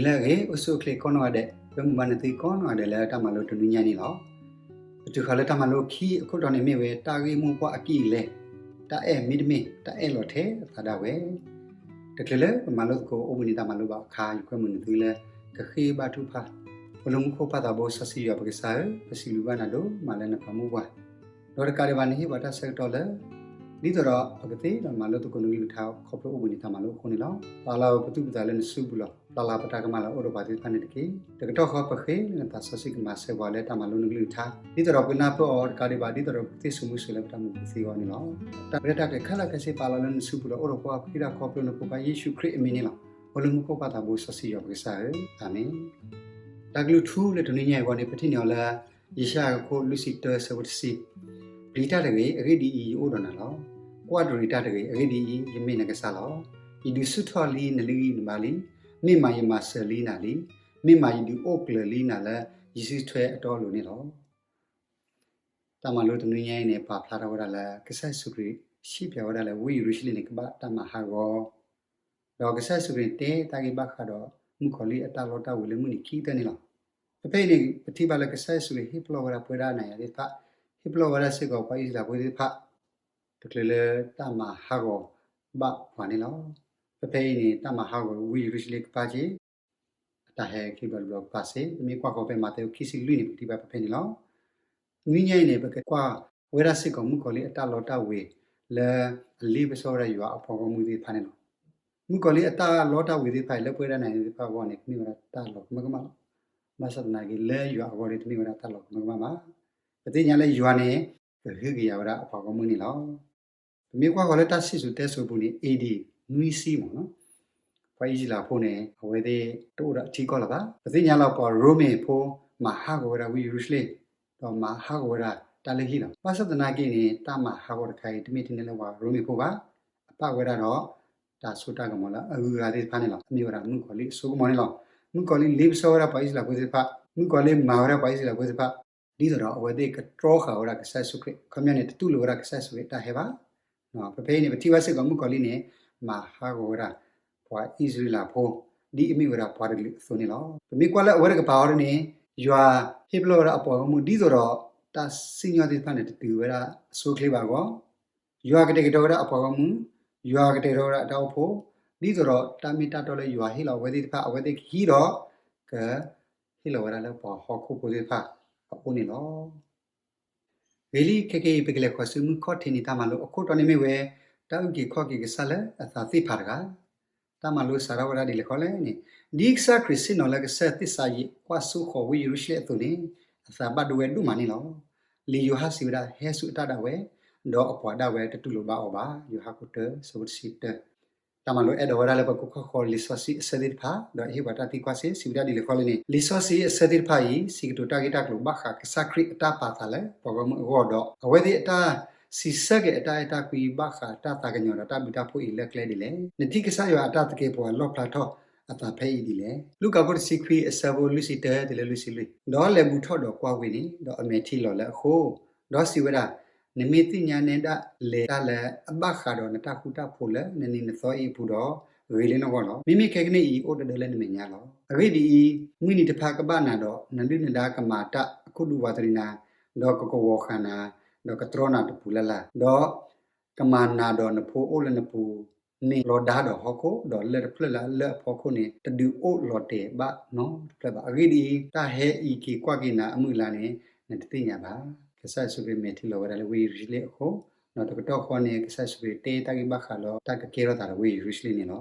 လၢအဂ့ၤ အိၣ်ဆူၣ်အိၣ်ချ့ကိးနီၢ်ဂၤဒဲး, ပမုၢ်ဘၣ်နသုကိးနီၢ်ဂၤဒဲးလၢတၢ်မၤလိတနွံညါအံၤန့ၣ်လီၤ. ပတုၤဃီၤလၢတၢ်မၤလိခံအခိၣ်တီန့ၣ်မ့ၢ်ဝဲ တၢ်ဂ့ၢ်မိၢ်ပှၢ်အကံၢ်အလဲ, တၢ်အဲၣ်မ့တမ့ၢ် တၢ်အဲၣ်လီၤထဲအသးဒၣ်ဝဲ. တချုးလၢပမၤလိသကိးအိၣ်ဘှံးနံၤတၢ်မၤလိဘၣ်အခါ ယကွဲမုာ်နသုလၢ ကဃ့ဘါထုကဖၣ်. အိၣ်လၢမူခိၣ်ပၢ်သးဘိစီဆှံယွၤပကစၢ်ဧၢ, ပစံးဘျုးဘၣ်နၤဒိၣ်မးလၢနပာ်မူပှၤ, ဒီးတကးဒံးဘၣ်နဟ့ၣ်ပှၤတၢ်ဆၢကတီၢ်လၢ ဒ်သိးဒီးပကသ့ဒီးမၤလိသကိးနကလုၢ်ကထါခီဖျိအိၣ်ဘှံးနံၤတၢ်မၤလိအဃိန့ၣ်လီၤ. ပာ်လီၤပသူၣ်ပသးလၢနစုပူၤလီၤ. ပာ်လီၤပတၢ်ကမၣ်လၢအအိၣ်ဒီးပှၤသ့ၣ်တဖၣ်န့ၣ်တက့ၢ်. တကတီၢ်ဃီပဃ့လၢနသးစီဆှံကမၤစၢၤပှၤလၢတၢ်မၤလိနကလုၢ်ကထါ, ဒ်သိးဒီးပကနၢ်ပၢၢ်အီၤတကးဒံးဘၣ် ဒ်သိးဒီးပကသ့စိာ်မူစိာ်လၢပတၢ်မူပူၤသ့အဂီၢ်န့ၣ်လီၤ. တၢ်ရဲၣ်တၢ်ကျဲၤခဲလၢာ်ခဲဆ့ပာ်လီၤလၢနစုပူၤလီၤ. အိၣ်ဒီးပှၤဃ့တၢ်ခီဖျိနဖိခွါယ့ၣ်ၡူးခရံာ်အမံၤန့ၣ်လီၤ. အိၣ်လၢမူခိၣ်ပၢ်သးဘိစီဆှံယွၤပကစၢ်ဧၢ, အၤမ့ၣ်. တၢ်ကလုၢ်ထူလၢတနွံညါအံၤအဂီၢ်န့ၣ် ပထံၣ်န့ၢ်အီၤလၢ ယၡါယၤအခိၣ်လွံၢ်ဆံတၢ ဆၢဖိတဆံ, ပျံၤတၢ်တဂ့ၤ, အဂ့ၢ်ဒ်အံၤ, ယအိၣ်ဒီးနၤလီၤ. ကွၢ်တရံးတၢ်တဂ့ၤ, အဂ့ၢ်ဒ်အံၤ, ယမ့ၢ်နကစၢ်လီၤ. ယဒုးဆူၣ်ထီၣ်လံနဂံၢ်နဘါလံ, မ့ၢ်မးယမၤစၢၤလံနၤလံ, မ့ၢ်မးယဒုးအိၣ်ကျၢၤလံနၤလၢ ယစုထွဲအတီအလိၤန့ၣ်လီၤ. တၢ်မၤလိတနွံညါအံၤန့ၣ် ပာ်ဖျါထီၣ်ဝဲဒၣ်လၢ ကစၢ်ယ့ၣ်ၡူးခရံာ် စံးပၠးဝဲဒၣ်လၢ ဝ့ၢ်ယရူၤၡလ့ၣ်န့ၣ် ကဘၣ်တၢ်မၤဟးဂီၤ, ဒီးကစၢ်ယ့ၣ်ၡူးခရံာ်န့ၣ် တဲတၢ်ဂ့ၢ်ဘၣ်ဃးဒီး မုၣ်ကီၤလံၢ်အတၢ်လီတၢ်ဝ့ၤလၢမုၢ်နံၤခံကတၢၢ်န့ၣ်လီၤ. ဖဲဖဲအံၤန့ၣ် ပထံၣ်ဘၣ်လၢကစၢ်ယ့ၣ်ၡူးခရံာ် ဟ့ၣ်ပလီၢ်ဝဲဒၣ်ပဝဲဒၣ်နၤယၤသ့ၣ်တဖၣ်, ဟ့ၣ်ပလီၢ်ဝဲဒၣ်စ့ၢ်ကီးပှၤအံၣ်စရ့လးဖိသ့ၣ်တဖၣ် တချုးလၢတၢ်မၤဟးဂီၤဘၣ်ပှၤန့ၣ်လီၤ. ဖဲဖဲအံၤန့ၣ် တၢ်မၤဟးဂီၤဝ့ၢ်ယရူၤၡလ့ၣ်ကပၤက့ၤ အတၢ်ဟဲခံဘျီတဘျီကပၤစ့ၢ်, ပမ့ၢ်ကွၢ်ဃီၤဖဲမးသဲအခိၣ်ခံဆံလွံၢ်န့ၣ် ပကထံၣ်ဘၣ်ဖဲဖဲန့ၣ်လီၤ. နွံညါအံၤန့ၣ် ပကကွၢ်ဝဲဒၣ်စ့ၢ်ကီး မုၣ်ကီၤလံၢ်အတၢ်လီတၢ်ဝ့ၤ လၢအလ့ပစီဝဲဒၣ်ယွၤအပှၤဂီၢ်မုၢ်သ့ၣ်တဖၣ်န့ၣ်လီၤ. မုၣ်ကီၤလံၢ်အတၢ်လီတၢ်ဝ့ၤသ့ၣ်တဖၣ်အံၤ လၢပဝဲဒၣ်နၤယၤသ့ၣ်တဖၣ်အဂီၢ်န့ၣ် တမ့ၢ်ဝဲဒၣ်တၢ်လီၤကမၢကမၣ်လီၤ. ဘၣ်ဆၣ်သနာ်က့ လၢယွၤအဂီၢ်ဒီး တမ့ၢ်ဝဲဒၣ်တၢ်လီၤကမၢကမၣ်ဘၣ်. ပသ့ၣ်ညါလၢယွၤန့ၣ် ကဟုကယာ်ဝဲဒၣ်အပှၤဂီၢ်မုၢ်န့ၣ်လီၤ. ပမ့ၢ်ကွၢ်ဃီၤလၢတၢ်စံၣ်စိၤတဲစိၤအပူၤန့ၣ် A D နွံဆံမးနီၤ, ပှၤအံၣ်စရ့လးဖိန့ၣ် အဝဲသ့ၣ်တအိၣ်ဒီးအထံကီၢ်လၢၤဘၣ်. ပသ့ၣ်ညါလၢပှၤရိမ့ၤဖိ မၤဟးဂီၤဝဲဒၣ်ဝ့ၢ်ယရူၤၡလ့ၣ်, ဒီးမၤဟးဂီၤဝဲဒၣ်တၢ်လုၢ်ဟံၣ်လီၤ. ဘၣ်ဆၣ်သနာ်က့န့ၣ် တၢ်မၤဟးဂီၤတခါအံၤ တမ့ၢ်ထဲန့ၣ်လၢပှၤရိမ့ၤဖိဘၣ်. အပာ်ဝဲဒၣ်ဒီး တၢ်စိတၢ်ကမီၤလၢအဂုၤအဂၤသ့ၣ်တဖၣ်န့ၣ်လီၤ. အမ့ၢ်ဝဲဒၣ်မုၣ်ကီၤလံၢ်အစိကမီၤန့ၣ်လီၤ. မုၣ်ကီၤလံၢ်လ့ပစီဝဲဒၣ်ပှၤအံၣ်စရ့လးဖိသ့ၣ်တဖၣ်, မုၣ်ကီၤလံၢ်မၤဝဲဒၣ်ပှၤအံၣ်စရ့လးဖိသ့ၣ်တဖၣ် ဒ်သိးဒီးအဝဲသ့ၣ်ကတြီဃာ်ဝဲဒၣ်ကစၢ်ယ့ၣ်ၡူးခရံာ်, ခီပညီန့ၣ် တတူၢ်လိာ်ဝဲဒၣ်ကစၢ်ယ့ၣ်ၡူးခရံာ်အတၢ်ဟဲဘၣ်. ဖဲဖဲအံၤန့ၣ် ပထံၣ်ဘၣ်စ့ၢ်ကီးမုၣ်ကီၤလံၢ်န့ၣ် မၤဟးဂီၤဝဲဒၣ် ပှၤအံၣ်စရ့လးဖိ ဒ်အမ့ၢ်ဝဲဒၣ်ပှၤတကလုာ်အသိးန့ၣ်လီၤ. ပမ့ၢ်ကွၢ်လၢအဝဲတကပၤအီၤဒ်န့ၣ် ယွၤဟ့ၣ်ပလီၢ်ဝဲဒၣ်အပှၤဂီၢ်မုၢ် ဒ်သိးဒီးတၢ်စံၣ်ညီၣ်သ့ၣ်တဖၣ်န့ၣ် တတုၤဝဲဒၣ်အဆိအချ့ဘၣ်အဂီၢ်, ယွၤကတဲာ်ကတီၤဝဲဒၣ်အပှၤဂီၢ်မုၢ်, ယွၤကတဲာ်ကတီၤဝဲဒၣ်အတၢ်အိၣ်ဖှိၣ်, ဒ်သိးဒီးတၢ်မ့ၢ်တၢ်တီလၢယွၤဟ့ၣ်လီၤအဝဲသ့ၣ်တဖၣ် အဝဲသ့ၣ်ကဟံးဒီး ကဟ့ၣ်လီၤဝဲဒၣ်လၢပှၤဟီၣ်ခိၣ်ဖိသ့ၣ်တဖၣ်အအိၣ်န့ၣ်လီၤ. ဂ့ၤလံ ခဲကနံၣ်အံၤ ပကလဲၤဃီၤဆူမုၢ်ခီၣ်ထံးနံၤတၢ်မၤလိအခိၣ်တီန့ၣ်မ့ၢ်ဝဲ တၢ်အုၣ်က့ၤခီၣ်က့ၤကစၢ်လၢအသးသ့ၣ်ဖးတဂၤ. တၢ်မၤလိစးထီၣ်ဝဲဒၣ်ဒ်လဲၣ်ဃီလဲၣ်န့ၣ်, ဒ်ကစၢ်ခရံာ်ဆ့ၣ်နီၤလၢကစၢၢ်သ့ၣ်စၤယံးကွၢ်စိဃီၤဝ့ၢ်ယရူၤၡလ့ၣ်အသိးန့ၣ်, အသးဘၣ်ဒိဝဲဒိၣ်မးန့ၣ်လီၤ. လံာ်ယိၤဟၣ်စံးဝဲဒၣ် ဟဲဆူအတၢ်ဒၣ်ဝဲ, ဒီးအပှၤဒၣ်ဝဲတတူၢ်လိာ်ဘၣ်အီၤဘၣ်. ယိၤဟၣ်ခိၣ်တၢ ဆၢဖိတဆံတၢ တၢ်မၤလိအဲၣ်ဒိးဝဲဒၣ်လၢပကကွၢ်ဃီၤလံာ်စီဆှံအဆၢသ့ၣ်တဖၣ် ဒီးဟ့ၣ်ပှၤတၢ်သံကွၢ်စ့ၢ် စံးဝဲဒၣ်ဒ်လဲၣ်ဃီလဲၣ်န့ၣ်, လံာ်စီဆှံအဆၢသ့ၣ်တဖၣ်အံၤ စံးကတိၤတၢ်ဂ့ၢ်တၢ်ကျိၤဘၣ်ဃးကစၢ်ခရံာ်အတၢ်ပာ်သးလၢပှၤဂီၢ်မုၢ်အဂီၢ်ဒီး အဝဲသ့ၣ်အတၢ်စံးဆၢက့ၤအတၢ်အဲၣ်တၢ်ကွံဘၣ်ဃးတၢ်သးကညီၤဒီးတၢ်ဘျုးတၢ်ဖှိၣ်အံၤလၢကျဲဒ်လဲၣ်. နထံၣ်ကစၢ်ယွၤအတၢ်သကဲးပဝးလီၣ်ဖျါထီၣ်အသးဖဲအံၤဒ်လဲၣ်. လူၤကၣ်ခိၣ်တဆံခွံအဆၢဖိလွံၢ်ဆံတၢတုၤလၢလွံၢ်ဆံလွံၢ်, ဒီးလဲၤဘူးထီၣ်ဒီးကွၢ်ဝ့ၢ်န့ၣ်, ဒီးအမဲာ်ထံလီၤလၢအဃိ, ဒီးစံးဝဲဒၣ်, နမ့ၢ်သ့ၣ်ညါနဲဒၣ်လဲာ်တၢ်လၢအဘၣ်ဃးဒီးနတၢ်ဃူတၢ်ဖိးလၢနနံၤနသီအံၤအပူၤဒီး, ဂ့ၤလၢနဂီၢ်လီၤ. မ့မ့ၢ်ခဲကနံၣ်အံၤအိၣ်တဒၢလၢနမဲာ်ညါလီၤ. အဂ့ၢ်ဒ်အံၤ, မုၢ်နံၤတဖၣ်ကဘၣ်နၤဒီး နဒုၣ်နဒါကမၤတၢ်အခိၣ်ဒူဝးတရံးနၤ, ဒီးကကဝီၤဃာ်နၤ, ဒီးကတြီနၤတပူၤလၢ်လၢ်, ဒီးကမၤနၤဒီးနဖိအိၣ်လၢနပူၤန့ၣ် လီၤဒါဒီးဟီၣ်ခိၣ်, ဒီးလၢၢ်တဖျၢၣ်လၢအလၢၢ်အဖီခိၣ်န့ၣ် တဒုးအိၣ်လီၤတဲာ်ဘၣ်နီတဖျၢၣ်ဘၣ်. အဂ့ၢ်ဒ်အံၤ, တၢ်ဟဲအံးက့ၤကွၢ်က့ၤနၤအမုၢ်အလါန့ၣ် နတသ့ၣ်ညါဘၣ်. ကစၢ်ယ့ၣ်ၡူးခရံာ်မဲာ်ထံလီၤဝဲဒၣ်လၢဝ့ၢ်ယရူၤၡလ့ၣ်အဃိ, ဒီးတကတီၢ်ဃီန့ၣ် ကစၢ်ယ့ၣ်ၡူးခရံာ်တဲတၢ်ဂ့ၢ်ဘၣ်ဃးဒီးတၢ်ကကဲထီၣ်သးဒီးဝ့ၢ်ယရူၤၡလ့ၣ်န့ၣ်လီၤ.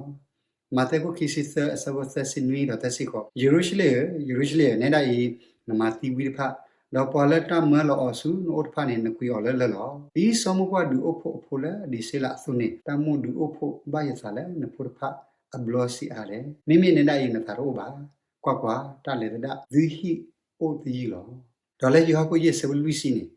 မးသဲခိၣ်ခံဆံသၢအဆၢဖိသၢဆံနွံဒီးသၢဆံဃိး, ယရူၤၡလ့ၣ်ဧၢ, ယရူၤၡလ့ၣ်ဧၢ, နဲဒၣ်အံၤ နမၤသံဝံတဖၣ်, ဒီးပှၤလၢတၢ်မၢလီၤအီၤဆူနအိၣ်တဖၣ်န့ၣ် နကွံာ်အီၤလၢလၢၢ်လီၤ. ဒ်စီၤမိၢ်ပှၢ်ဒုးအိၣ်ဖှိၣ်အဖိလၢအဒံးဆ့လးအသိးန့ၣ်, တၢ်မိၣ်ဒုးအိၣ်ဖှိၣ်ဘၣ်ယသးလၢနဖိတဖၣ်အဘျီဆံးအါလဲၣ်. မ့မ့ၢ်နဲဒၣ်အံၤနသးတအိၣ်ဘၣ်. ကွၢ်ကွၢ်, တၢ်လဲၤသဒၣ်သုဟံၣ်အိၣ်သယုၢ်လီၤ. ဒီးလၢယိၤဟၣ်ခိၣ်ယဲၢ်ဆၢဖိလွံၢ်ဆံန့ၣ်,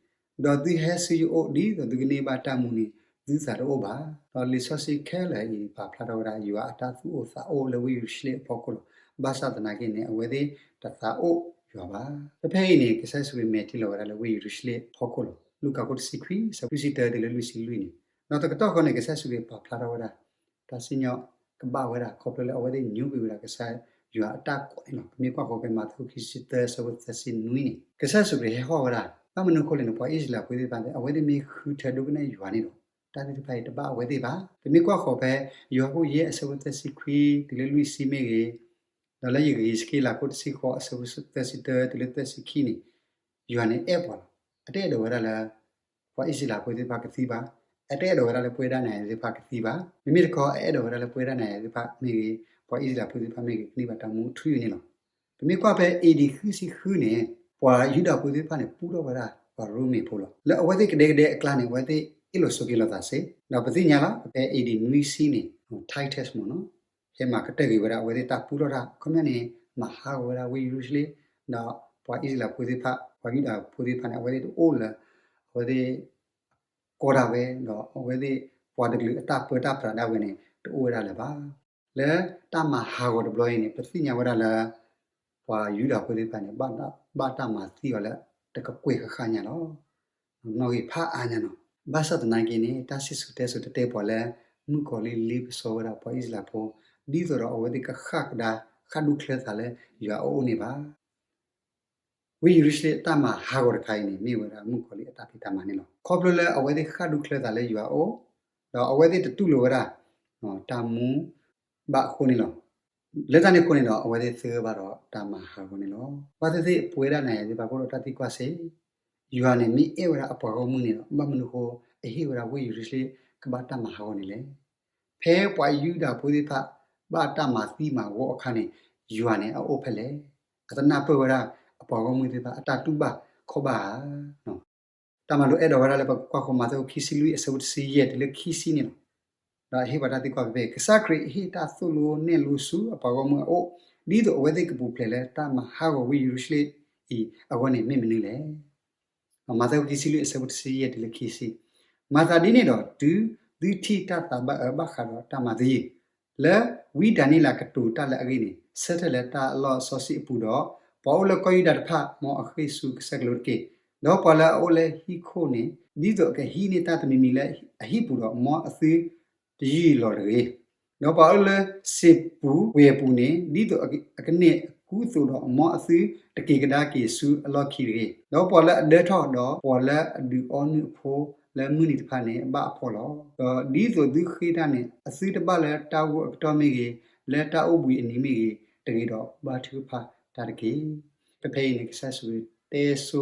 ဒီးသုဟဲဆူယအိၣ်ဒ်သိးသုကန့ၢ်ဘၣ်တၢ်မူန့ၣ် သုသးတအိၣ်ဘၣ်. ဒီးလံာ်စီဆှံခဲလၢာ်အံၤ ပာ်ဖျါထီၣ်ဝဲဒၣ်ယွၤအတၢ်သူၣ်အိၣ်သးအိၣ်လၢဝ့ၢ်ယရူၤၡလ့ၣ်အဖီခိၣ်လီၤ. ဘၣ်ဆၣ်သနာ်က့န့ၣ် အဝဲသ့ၣ်တသးအိၣ်ယွၤဘၣ်. ဖဲဖဲအံၤန့ၣ် ကစၢ်ယ့ၣ်ၡူးခရံာ်မဲာ်ထံလီၤဝဲဒၣ်လၢဝ့ၢ်ယရူၤၡလ့ၣ်အဖီခိၣ်လီၤ. လူၤကၣ်ခိၣ်တဆံခွံ ဆၢဖိလွံၢ်ဆံတၢတုၤလၢလွံၢ်ဆံလွံၢ်န့ၣ်, ဒီးတကတီၢ်ဃီန့ၣ် ကစၢ်ယ့ၣ်ၡူးခရံာ်ပာ်ဖျါထီၣ်ဝဲဒၣ် တၢ်စံၣ်ညီၣ်ကဘၣ်ဝဲဒၣ်ခီဖျိလၢအဝဲသ့ၣ်ညိကွံာ်ဝဲဒၣ်ကစၢ် ယွၤအတၢ်ကိးန့ၣ်လီၤ. ပမ့ၢ်ကွၢ်ဃီၤဖဲမးသဲခံဆံသၢ အဆၢဖိသၢဆံနွံန့ၣ် ကစၢ်ယ့ၣ်ၡူးခရံာ်ဟဲဟီၣ်ဝဲဒၣ်, ဘၣ်မနုၤအဃိလဲၣ်န့ၣ် ပှၤအံၣ်စရ့လးဖိသ့ၣ်တဖၣ် အဝဲသ့ၣ်မ့ၢ်ဃုထၢဒိကနၣ်ယွၤန့ၣ်ဒီး တၢ်သ့ၣ်တဖၣ်အံၤတဘၣ်အဝဲသ့ၣ်ဘၣ်. ပမ့ၢ်ကွၢ်ဃီၤဖဲ ယိၤဟၣ်ခိၣ်ယဲၢ် အဆၢဖိသၢဆံခွံ တုၤလၢလွံၢ်ဆံမ့ၢ်ဂ့ၤ, ဒီးလၢယဃ့းစက့လးခိၣ်တဆံဃိး အဆၢဖိသၢဆံတၢ တုၤလၢသၢဆံခံန့ၣ် ယွၤန့ၣ်အဲၣ်ပှၤလီၤ. အတအဲၣ်ဒိးဝဲဒၣ်လၢ ပှၤအံၣ်စရ့လးဖိသ့ၣ်တဖၣ်ကသံဘၣ်. အတအဲၣ်ဒိးဝဲဒၣ်လၢပဝဲဒၣ်နၤယၤသ့ၣ်တဖၣ်ကသံဘၣ်. မ့မ့ၢ်တခီ အအဲၣ်ဒိးဝဲဒၣ်လၢပဝဲဒၣ်နၤယၤသ့ၣ်တဖၣ်မ့ၢ်ဂ့ၤ, ပှၤအံၣ်စရ့လးဖိသ့ၣ်တဖၣ်မ့ၢ်ဂ့ၤ ကန့ၢ်ဘၣ်တၢ်မူထူယိာ်န့ၣ်လီၤ. ပမ့ၢ်ကွၢ်ဖဲ A D ဃုဆံဃုန့ၣ် ပှၤယူဒၤဖိသ့ၣ်တဖၣ်န့ၣ် ပူထီၣ်ဝဲဒၣ်ပှၤရိမ့ၤဖိလီၤ. လၢအဝဲသ့ၣ်ကဒဲကဒဲအကျါန့ၣ် အဝဲသ့ၣ်အ့ၣ်လိာ်ဆိးက့လိာ်သးစ့ၢ်, ဒီးပသ့ၣ်ညါလီၤ ဖဲ A D နွံဆံန့ၣ် Titus မ့ၢ်နီၤ ဟဲမၤကတၢၢ်က့ၤဝဲဒၣ်အဝဲသ့ၣ်တၢ်ပူထီၣ်တၢ် အခီပညီန့ၣ် မၤဟးဂီၤဝဲဒၣ်ဝ့ၢ်ယရူၤၡလ့ၣ်, ဒီးပှၤအံၣ်စရ့လးဖိသ့ၣ်တဖၣ် ပှၤယူဒၤဖိသ့ၣ်တဖၣ်န့ၣ် အဝဲသ့ၣ်တအိၣ်လၢ အဝဲသ့ၣ် ကီတၢ်ဝဲ, ဒီးအဝဲသ့ၣ်ပှၤတကလုာ်အတၢ်ပၢတၢ်ပြးဒၣ်ဝဲန့ၣ် တအိၣ်ဝဲဒၣ်လၢၤဘၣ်. လၢတၢ်မၤဟးဂီၤတဘျီအံၤန့ၣ် ပသ့ၣ်ညါဝဲဒၣ်လၢ ပှၤယူဒၤဖိသ့ၣ်တဖၣ်န့ၣ် ဘၣ်တၢ်မၤသံအီၤလၢ တကကွဲၢ်ဃၣ်ဃၣ်ညါလီၤ. နီၣ်ဂံၢ်ဖးအါညါနီၤ. ဘၣ်ဆၣ်သနာ်က့န့ၣ် တၢ်စံၣ်စိၤတဲစိၤတတဲပှၤလၢ မုၣ်ကီၤလံၢ်လ့ပစီဝဲဒၣ်ပှၤအံၣ်စရ့လးဖိ ဒ်သိးဒီးအဝဲသ့ၣ်ကဃၣ်ကဒါ ဃၣ်ဒူချၢသးလၢယွၤအအိၣ်န့ၣ်ဘၣ်. ဝ့ၢ်ယရူၤၡလ့ၣ်အတၢ်မၤဟးဂီၤတခါအံၤန့ၣ် မ့ၢ်ဝဲဒၣ်မုၣ်ကီၤလံၢ်အတၢ်ဖံးတၢ်မၤန့ၣ်လီၤ. ခီဖျိလၢအဝဲသ့ၣ်ဃၣ်ဒူချၢသးလၢယွၤအအိၣ်, ဒီးအဝဲသ့ၣ်တတူၢ်လိာ်ဝဲဒၣ် တၢ်မူဘၣ်အဃိန့ၣ်လီၤ. လၢတၢ်န့ၣ်အဃိန့ၣ်ဒီး အဝဲသ့ၣ်သဂၢၢ်ဘၣ်ဒီးတၢ်မၤဟးဂီၤန့ၣ်လီၤ. ဘၣ်သ့ၣ်သ့ၣ် ပဝဲဒၣ်နၤယၤသ့ၣ်တဖၣ် ကအိၣ်ဒီးတၢ်သံကွၢ်စ့ၢ်, ယွၤန့ၣ်မ့ၢ်အဲၣ်ဝဲဒၣ်အပှၤဂီၢ်မုၢ်န့ၣ်ဒီး ဘၣ်မနုၤအဃိ အဟ့ၣ်ဝဲဒၣ်ဝ့ၢ်ယရူၤၡလ့ၣ်ကဘၣ်တၢ်မၤဟးဂီၤန့ၣ်လဲၣ်. ဖဲပှၤယူဒၤဖိသ့ၣ်တဖၣ် ဘၣ်တၢ်မၤသံမၤဂီၤအခါန့ၣ် ယွၤန့ၣ်အအိၣ်ဖဲလဲၣ်. အတနၢ်ပၢၢ်ဝဲဒၣ်အပှၤဂီၢ်မုၢ်သ့ၣ်တဖၣ်အတၢ်တူၢ်ဘၣ်ခီၣ်ဘၣ်ဧါ. တၢ်မၤလိအဲၣ်ဒိးဝဲဒၣ်လၢပကကွၢ်ဃီမးသဲခိၣ်ခံဆံလွံၢ် အဆၢဖိတဆံယဲၢ်တုၤလၢခံဆံန့ၣ်လီၤ. ဒီးအဟ့ၣ်ပှၤတၢ်သံကွၢ်ဖဲဖဲအံၤ ကစၢ်ခရံာ်အဟ့ၣ်တၢ်သိၣ်လိနဲၣ်လိဆူအပှၤဂီၢ်မုၢ်အအိၣ် ဒ်သိးအဝဲသ့ၣ်ကပူၤဖျဲးလၢတၢ်မၤဟးဂီၤဝ့ၢ်ယရူၤၡလ့ၣ်အံၤအဂီၢ်န့ၣ်မ့ၢ်မနုၤလဲၣ်. မးသဲခိၣ်ခံဆံလွံၢ် အဆၢဖိတဆံယဲၢ်တုၤလၢခံဆံ, မၤသးဒ်န့ၣ်ဒီး တုၤသုထံၣ်တၢ်သးဘၣ်အၢဘၣ်ဃးဒီးတၢ်မၤသယုၢ် လၢဝံဒၤနံးယ့လးကတိၤတၢ်လၢအဂ့ၢ်န့ၣ် ဆၢထၢၣ်လၢတၢ်အလီၢ်အစီဆှံအပူၤဒီး ပှၤအိၣ်လၢကီၢ်ယူဒၤတဖၣ် မ်အဃ့ၢ်ဆူကစၢ်ကလိတက့ၢ်. ဒီးပှၤလၢအအိၣ်လၢဟံၣ်ခိၣ်န့ၣ် ဒ်သိးအကဟံးန့ၢ်တၢ်တမံၤမံၤလၢအဟံၣ်ပူၤဒီး မ်အသုတယုၢ်လီၤတဂ့ၤ. ဒီးပှၤအိၣ်လၢစံာ်ပူၤဝဲၢ်ပူၤန့ၣ် ဒ်သိးအကန့ၢ်အကူအသိးဒီး မ်အသုတက့ၤကဒါက့ၤဆူအလီၢ်ခံတဂ့ၤ. ဒီးပှၤလၢအဒၢထီၣ်ဒီးပှၤလၢအဒုးအီနုၢ်အဖိလၢမုၢ်နံၤတဖၣ်န့ၣ် ဘၣ်အဖှီၣ်လီၤ. ဒီးဒ်သိးသုဃ့တၢ်န့ၣ် အသုတဘၣ်လၢတၢ်ဂိၢ်အကတီၢ်မ့ၢ်ဂ့ၤ, လၢတၢ်အိၣ်ဘှံးအနံၤမ့ၢ်ဂ့ၤတဂ့ၤဒီး ဘါထုကဖၣ်တၢ်တက့ၢ်. ဖဲဖဲအံၤန့ၣ် ကစၢ်ယ့ၣ်ၡူးခရံာ်တဲဆိ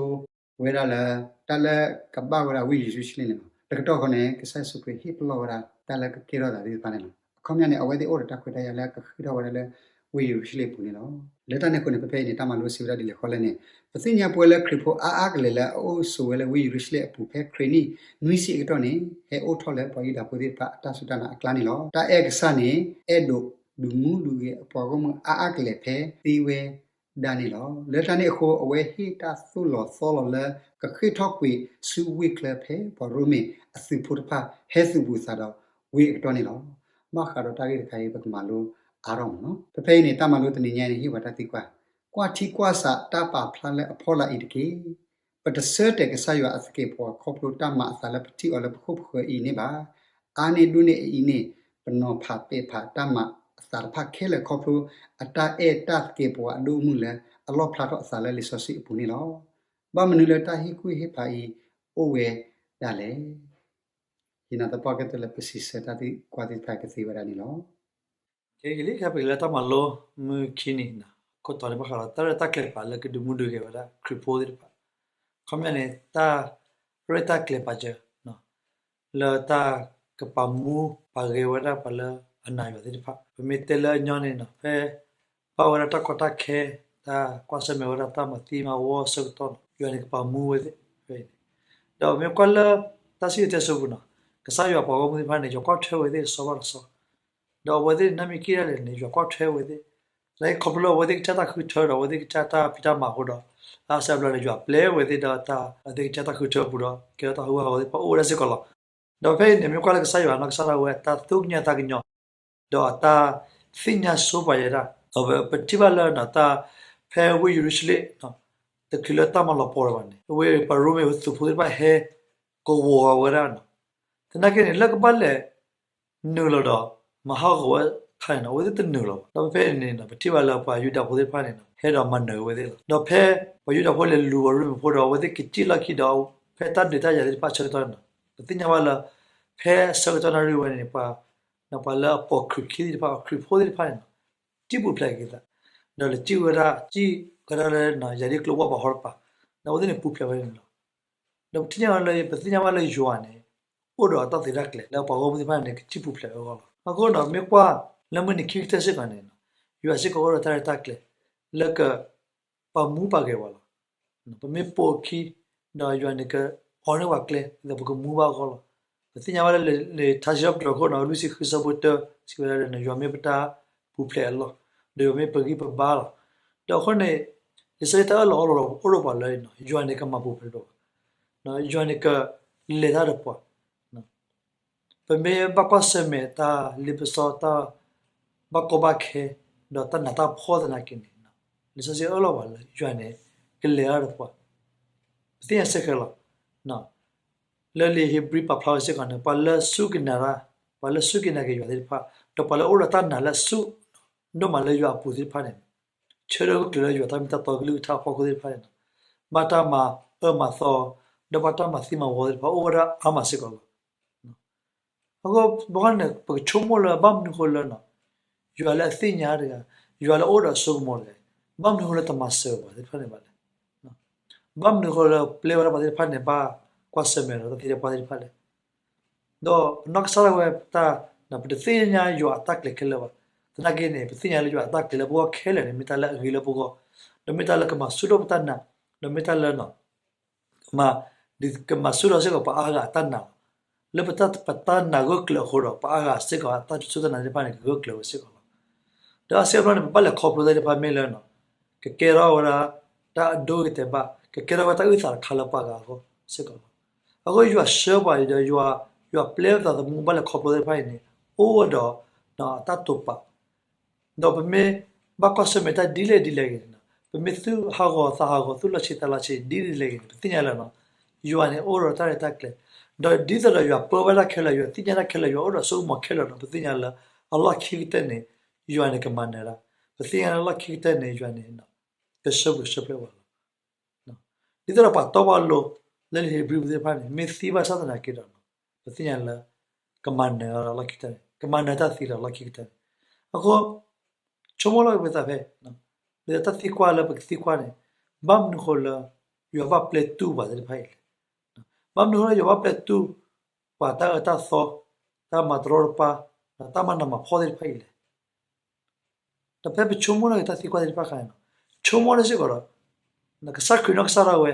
ဝဲဒၣ်လၢ တၢ်လၢကဘၣ်ဝဲဒၣ်ဝ့ၢ်ယရူၤၡလ့ၣ်န့ၣ်လီၤ. တကတီၢ်ဃီန့ၣ် ကစၢ်ယ့ၣ်ၡူးခရံာ်ဟ့ၣ်ပလီၢ်ဝဲဒၣ်တၢ်လၢကကဲထီၣ်သးသ့ၣ်တဖၣ်န့ၣ်လီၤ. အခီပညီန့ၣ် အဝဲသ့ၣ်အိၣ်ဒီးတၢ်ခွဲးတၢ်ယာ်လၢကဃ့ထီၣ်ဝဲဒၣ်လၢဝ့ၢ်ယရူၤၡလ့ၣ်အပူၤန့ၣ်လီၤ. လၢတၢ်န့ၣ်အဃိန့ၣ် ဖဲဖဲအံၤန့ၣ် တၢ်မၤလိစံးဝဲဒၣ်ဒ်လဲၣ်ဃီလဲၣ်န့ၣ် ပသ့ၣ်ညါပဝဲလၢခရံာ်ဖိအါအါကလဲာ်လၢအအိၣ်ဆိးဝဲလၢဝ့ၢ်ယရူၤၡလ့ၣ်အပူၤ ဖဲခရံာ်နံၣ်နွံဆံအကတီၢ်န့ၣ် ဟဲအိၣ်ထီၣ်လၢပှၤယူဒၤဖိသ့ၣ်တဖၣ်အတၢ်စူၢ်တၢ်နာ်အကျါန့ၣ်လီၤ. တၢ်အဲၣ်အကစၢ်န့ၣ် အဲၣ်ဒိးဒုးမူဒုးဂဲၤအပှၤဂီၢ်မုၢ်အါအါကလဲာ်ဖဲသ့ဝဲဒၣ်န့ၣ်လီၤ. လၢတၢ်န့ၣ်အဃိ အဝဲဟ့ၣ်တၢ်သိၣ်လီၤသီလီၤလၢ ကဃ့ၢ်ထီၣ်ကွံာ်ဆူဝ့ၢ်ချၢဖဲပှၤရိမ့ၤအသုးဖိတဖၣ် ဟဲသုးဘူးသးဒီးဝ့ၢ်အကတီၢ်န့ၣ်လီၤ. ဘၣ်ဃးဒီးတၢ်ဂ့ၢ်တခါအံၤ ပကမၤလိအါထီၣ်မးနီၤ. ဖဲဖဲအံၤန့ၣ် တၢ်မၤလိတနံၤညါန့ၣ် ဟ့ၣ်ပှၤတၢ်သံကွၢ်, ကွၢ်ထံကွၢ်ဆးတၢ်ပာ်ဖျါလၢအဖီလာ်အံၤတက့ၢ်. ပတဆၢတဲာ်ကစၢ်ယွၤအသကဲာ်ပဝးခီဖျိတၢ်မၤအသးလၢပထံၣ်အီၤလၢပခိၣ်ပဃၢၤအံၤန့ၣ်ဘၣ်. အါန့ၢ်ဒိၣ်န့ၢ်အအံၤန့ၣ် ပနီၤဖးပဲာ်ဖးတၢ်မၤအသးတဖၣ်ခဲလၢာ်ခီဖျိအတၢ်အဲၣ်တၢ်သကဲာ်ပဝးအဒိၣ်အမုၢ်လၢအလီၣ်ဖျါထီၣ်အသးလၢလံာ်စီဆှံအပူၤန့ၣ်လီၤ. ဘၣ်မနုၤလၢတၢ်ဟ့ၣ်ကူၣ်ဟ့ၣ်ဖးအံၤအိၣ်ဝဲဒၣ်လဲၣ်. ယနာ်သပှၢ်ကတၢၢ်လၢပစံးဆၢတၢ်သံကွၢ်သ့ၣ်တဖၣ်ကသ့ဝဲဒၣ်န့ၣ်လီၤ. ကလံးကဲပကလဲၤလၢတၢ်မၤလိမုၢ်ခံနံၤ ခိၣ်တီန့ၣ် ဘၣ်ဃးဒီးတၢ်ရဲၣ်တၢ်ကျဲၤပာ်လၢကဒုးမူဒုးဂဲၤဝဲဒၣ်ခရံာ်ဖိသ့ၣ်တဖၣ်. အခီပညီန့ၣ် တၢ်ရဲၣ်တၢ်ကျဲၤပာ်စၢၤ လၢတၢ်ကပာ်မူပာ်ဂဲၤဝဲဒၣ်ပှၤလၢအနာ်ယွၤသ့ၣ်တဖၣ်. ပမ့ၢ်တဲလၢအညီန့ၣ်နီၤ ဖဲဘၣ်ဝဲဒၣ်တၢ်ကီတၢ်ခဲ တၢ်ကွၢ်ဆၢၣ်မဲာ်ဝဲဒၣ်တၢ်မၤသံမၤဝီအဆၢကတီၢ်နီၤ ယွၤန့ၣ်ကပာ်မူဝဲသ့ၣ်ဖဲအံၤန့ၣ်. ဒီးမ့ၢ်ကွၢ်လၢတၢ်စံၣ်စိၤတဲစိၤပူၤနီၤ ကစၢ်ယွၤပှၤဂီၢ်မုၢ်သ့ၣ်တဖၣ်န့ၣ် ယွၤကွၢ်ထွဲဝဲသ့ၣ်စီဘၣ်တစီ ဒီးအဝဲသ့ၣ်န့ၣ် နမ့ၢ်က့ၤဒၣ်လဲာ်န့ၣ် ယွၤကွၢ်ထွဲဝဲသ့ၣ်. သနာ်က့ခီဖျိအဝဲသ့ၣ်ကစၢ်တၢ်ဃုထၢဒီး အဝဲသ့ၣ်ကစၢ်တၢ်ဖံးတၢ်မၤအဃိဒီး လၢအဆၢဘျီန့ၣ် ယွၤပျဲဝဲသ့ၣ်ဒီးတၢ် အဝဲသ့ၣ်ကစၢ်တၢ်ဃုထၢအပူၤဒီး ကဲထီၣ်တၢ်ဟူးတၢ်ဂဲၤသ့ၣ်တဖၣ်အိၣ်ဝဲဒၣ်စ့ၢ်ကီးလီၤ. ဒီးဖဲအံၤန့ၣ်မ့ၢ်ကွၢ်လၢကစၢ်ယွၤနီၢ်ကစၢ်ဒၣ်ဝဲအတၢ်သူၣ်ကညီၤသးကညီၤ ဒီးအတၢ်သ့ၣ်ညါဆိပာ်ယဲဒၣ် ဒီးပထံၣ်ဘၣ်လၢတၢ် ဖဲဝ့ၢ်ယရူၤၡလ့ၣ် တချုးလၢတၢ်မၤလီၤပှီၢ်တဘၣ်န့ၣ် အဝဲပှၤရိမ့ၤသုးဖိသ့ၣ်တဖၣ်ဟဲကဝီၤဝဲဒၣ်နီၤ. သနာ်က့န့ၣ် လၢကဘၣ်လဲၤနုာ်လီၤဒီး မၤဟးဂီၤဝဲ ခါန့ၣ် အဝဲသ့ၣ်တနုာ်လီၤဘၣ်. ဒီးဖဲဖဲန့ၣ်န့ၣ် ပထံၣ်ဘၣ်လၢပှၤယူဒၤဖိသ့ၣ်တဖၣ်န့ၣ် ဟဲဒီးမၤနၢၤဝဲသ့ၣ်လီၤ. ဒီးဖဲပှၤယူဒၤဖိလဲၤလူၤအီၤရူၢ်မုၢ်ဖိဒီး အဝဲသ့ၣ်ကစံၣ်လီၢ်ခံဒီး ဖဲတၢ်ဒုးတၢ်ယၤသ့ၣ်တဖၣ်ဆၢကတီၢ်န့ၣ် ပသ့ၣ်ညါဘၣ်လၢ ဖဲအဆၢကတီၢ်နၣ်ရံၣ်ဝဲန့ၣ် ပှၤ ပှၤလၢအပိာ်ခရံာ်ခံသ့ၣ်တဖၣ် ခရံာ်ဖိသ့ၣ်တဖၣ်န့ၣ် စံၣ်ပူၤဖျဲးက့ၤသး ဒီးလဲၤစံၣ်ဝဲဒၣ် စံၣ်ဝဲဒၣ်လၢ ယၤဒ်ကျိၤဝဲၢ်ပှၤဟီတပၤ ဒီးအဝဲသ့ၣ်န့ၣ်ပူၤဖျဲးဝဲန့ၣ်လီၤ. ဒီးပထံၣ်ညါလၢ ပသ့ၣ်ညါဘၣ်လၢယွၤန့ၣ် အိၣ်ဒီးအတၢ်သ့တၢ်ကျဲၤ လၢပှၤဂီၢ်မုၢ်သ့ၣ်တဖၣ်န့ၣ် ကစံၣ်ပူၤဖျဲးဝဲအဂီၢ်လီၤ. အဃိဒီး မ့ၢ်ကွၢ်လၢမုၢ်နံၤခံကတၢၢ်စ့ၢ်ကီးန့ၣ် ယွၤစ့ၢ်ကီးအိၣ်ဒီးတၢ်ရဲၣ်တၢ်ကျဲၤ လၢက ပာ်မူပာ်ဂဲၤပှၤလီၤ. ပမ့ၢ်ပိာ်အခံ ဒီးယွၤန့ၣ်က အီန့ၢ်ပှၤကျဲ ဒ်သိးပကမူဘၣ်အဂီၢ်လီၤ. ပသ့ၣ်ညါဘၣ်လၢ လံာ်ထါစံးထီၣ်ပတြၢၤခိၣ်နီၤ လွံၢ်ဆံဃုဆၢဖိတၢ စံးဝဲဒၣ်လၢ ယွၤမ့ၢ်ပတၢ်ပူၤဖျဲးအလီၢ် ဒီးယွၤမ့ၢ်ပဂံၢ်ပဘါလီၤ. ဒီးအဃိန့ၣ် လံာ်စီဆှံတၢ်အၢၣ်လီၤအီလီၤအိၣ်ဒီးပှၤလၢ ယွၤန့ၣ်ကမၤပူၤဖျဲးပှၤ, ယွၤန့ၣ်ကလဲၤတၢ်ဒီးပှၤ ပမ့ၢ်ဘၣ်ကွၢ်ဆၢၣ်မဲာ်တၢ်လ့ပစီ တၢ်ဘၣ်ကီဘၣ်ခဲ ဒီးတၢ်နးတၢ်ဖှီၣ်သနာ်က့န့ၣ် လံာ်စီဆှံအၢၣ်လီၤပှၤလၢယွၤန့ၣ် ကလဲၤတၢ်ဒီးပှၤ, ပသ့ၣ်ညါစ့ၢ်ကီးလီၤ. လၢလံာ်ဧ့ၤဘြံၤပာ်ဖျါဝဲစ့ၢ်ကီးန့ၣ် ပှၤလၢစူၢ်က့ၤနာ်တၢ်, ပှၤလၢစူၢ်က့ၤနာ်က့ၤယွၤသ့ၣ်တဖၣ် ဒီးပှၤလၢအိၣ်ဒီးတၢ်နာ်လၢအဆူၣ်ဒိၣ်မးလၢယွၤအပူၤသ့ၣ်တဖၣ်န့ၣ် ဆၢထၢၣ်ဂၢၢ်ကျၢၤလၢယွၤတၢ်မ့ၢ်တၢ်တီကလုၢ်ကထါအဖီခိၣ်သ့ၣ်တဖၣ်န့ၣ် ဘၣ်တၢ်မၤအၢမၤသီ ဒီးဘၣ်တၢ်မၤသံမၤဝီသ့ၣ်တဖၣ် အိၣ်ဝဲဒၣ်အါမးစ့ၢ်ကီးလီၤ. အဃိဘၣ်န့ၣ် ပကဆိကမိၣ်လၢဘၣ်မနုၤဃိလၢ ယွၤလၢအသ့ၣ်ညါတဂၤ, ယွၤလၢအအိၣ်ဒီးအစိကမီၤတဂၤ, ဘၣ်မနုၤဃိလၢတမၤစၢၤပှၤသ့ၣ်တဖၣ်န့ၣ်ဘၣ်လဲၣ်. ဘၣ်မနုၤဃိလၢပျဲဝဲဒၣ်ပှၤသ့ၣ်တဖၣ်န့ၣ် ဘၣ်ကွၢ်ဆၢၣ်မဲာ်ဒီးတၢ်သံတၢ်ပှၢ်သ့ၣ်တဖၣ်လဲၣ်. ဒီးပနီၢ်ကစၢ်ဒၣ်ဝဲတၢ် ပတသ့ၣ်ညါယွၤအတၢ်ကျဲၤခဲလၢာ်ဘၣ်. သနာ်က့န့ၣ် ပသ့ၣ်ညါလၢယွၤအတၢ်ကျဲၤလၢပဂီၢ်ခဲလၢာ်န့ၣ် မ့ၢ်တၢ်လၢအဂ့ၤလၢပဂီၢ်, ဒီးမ့ၢ်တၢ်လၢကမၤဆူၣ်ထီၣ်ပတၢ်နာ်, ဒီးမ့ၢ်တၢ်လၢ မၤ, ဒ်ကမၤဆူၣ်ထီၣ်စ့ၢ်ကီးပှၤအါဂၤအတၢ်နာ်လီၤ. လၢပတၢ်, ပတၢ်နာ်ဂၢၢ်ကျၢၤအဃိဒီး ပှၤအါဂၤစ့ၢ်ကီးအတၢ်စူၢ်တၢ်နာ်သ့ၣ်တဖၣ်န့ၣ် ကဂၢၢ်ကျၢၤဝဲစ့ၢ်ကီးလီၤ. ဒီးအါစုအါဘျီန့ၣ် ပဘၣ်လဲၤခီဖျိတၢ်သ့ၣ်တဖၣ်မ့ၢ်လၢ ကကဲထီၣ်ဝဲဒၣ် တၢ်အဒိအတဲာ်ဘၣ်, ကကဲထီၣ်ဝဲတၢ်အုၣ်သးတခါလၢပှၤဂၤအဂီၢ်စ့ၢ်ကီးလီၤ. အဃိယွၤဆှၢပှၤအံၤဒီး ယွၤပျဲပသးသမူဘၣ်လဲၤခီဖျိသ့ၣ်တဖၣ်အံၤန့ၣ် အိၣ်ဝဲဒီး အတၢ်တိာ်ပာ် ဒီးပမ့ၢ်ဘၣ်ကွၢ်ဆၢၣ်မဲာ်တၢ်ဒ်လဲၣ်ဒ်လဲၣ်ဂ့ၤန့ၣ် ပမ့ၢ်သူၣ်ဟးဂီၤသးဟးဂီၤ သူၣ်လီၤဆံးသးလီၤဆံး ဒ်လဲၣ်ဒ်လဲၣ်ဂ့ၤန့ၣ် ပသ့ၣ်ညါလၢ ယွၤန့ၣ်အိၣ်ဒီးတၢ်ရဲၣ်တၢ်ကျဲၤ, ဒီးဒ်သိးဒီးယွၤပၢဝဲဒၣ်ခဲလၢာ် ယွၤသ့ၣ်ညါတၢ်ခဲလၢာ် ယွၤအိၣ်ဒီးစိကမီၤခဲလၢာ်ဒီး ပသ့ၣ်ညါလၢ အလီၢ်ခံကတၢၢ်န့ၣ် ယွၤန့ၣ်ကမၤနၢၤတၢ်, ပသ့ၣ်ညါလၢအလီၢ်ခံကတၢၢ်န့ၣ် ယွၤန့ၣ် ကဆှၢပှဲၤဆှၢပှဲၤဝဲလီၤ. ဒ်သိးဒီးပှၤတီပှၤလိၤ လၢလံာ်ဧ့ၤဘြံၤပူၤသ့ၣ်တဖၣ်န့ၣ် မ့ၢ်သံဘၣ်ဆၣ်သနာ်က့ဒီး ပသ့ၣ်ညါလၢ ကမၤနၢၤလီၤလီၢ်ခံကတၢၢ်န့ၣ် ကမၤနၢၤတၢ်သံလီၤလီၢ်ခံကတၢၢ်န့ၣ်. အဃိ ဆိကမိၣ်လီၤက့ၤပသးဖဲ လၢတၢ်သံကွၢ်လၢပကသံကွၢ်န့ၣ် ဘၣ်မနုၤဃိလၢ ယွၤဘၣ်ပျဲတူၢ်ပှၤသ့ၣ်တဖၣ်အံၤလဲၣ်. ဘၣ်မနုၤဃိလၢယွၤဘၣ်ပျဲတူၢ် ပှၤတၢ်အၢတၢ်သီ တၢ်မၤတရီတပါ ဒီးတၢ်မၤနးမၤဖှီၣ်သ့ၣ်တဖၣ်အံၤလဲၣ်. ဒီးဖဲပဆိကမိၣ်လီၤက့ၤတၢ်သံကွၢ်သ့ၣ်တဖၣ်ခါန့ၣ် ဆိကမိၣ်လၢစ့ၢ်ကီးဒီး ကစၢ်ခရံာ်နီၢ်ကစၢ်ဒၣ်ဝဲ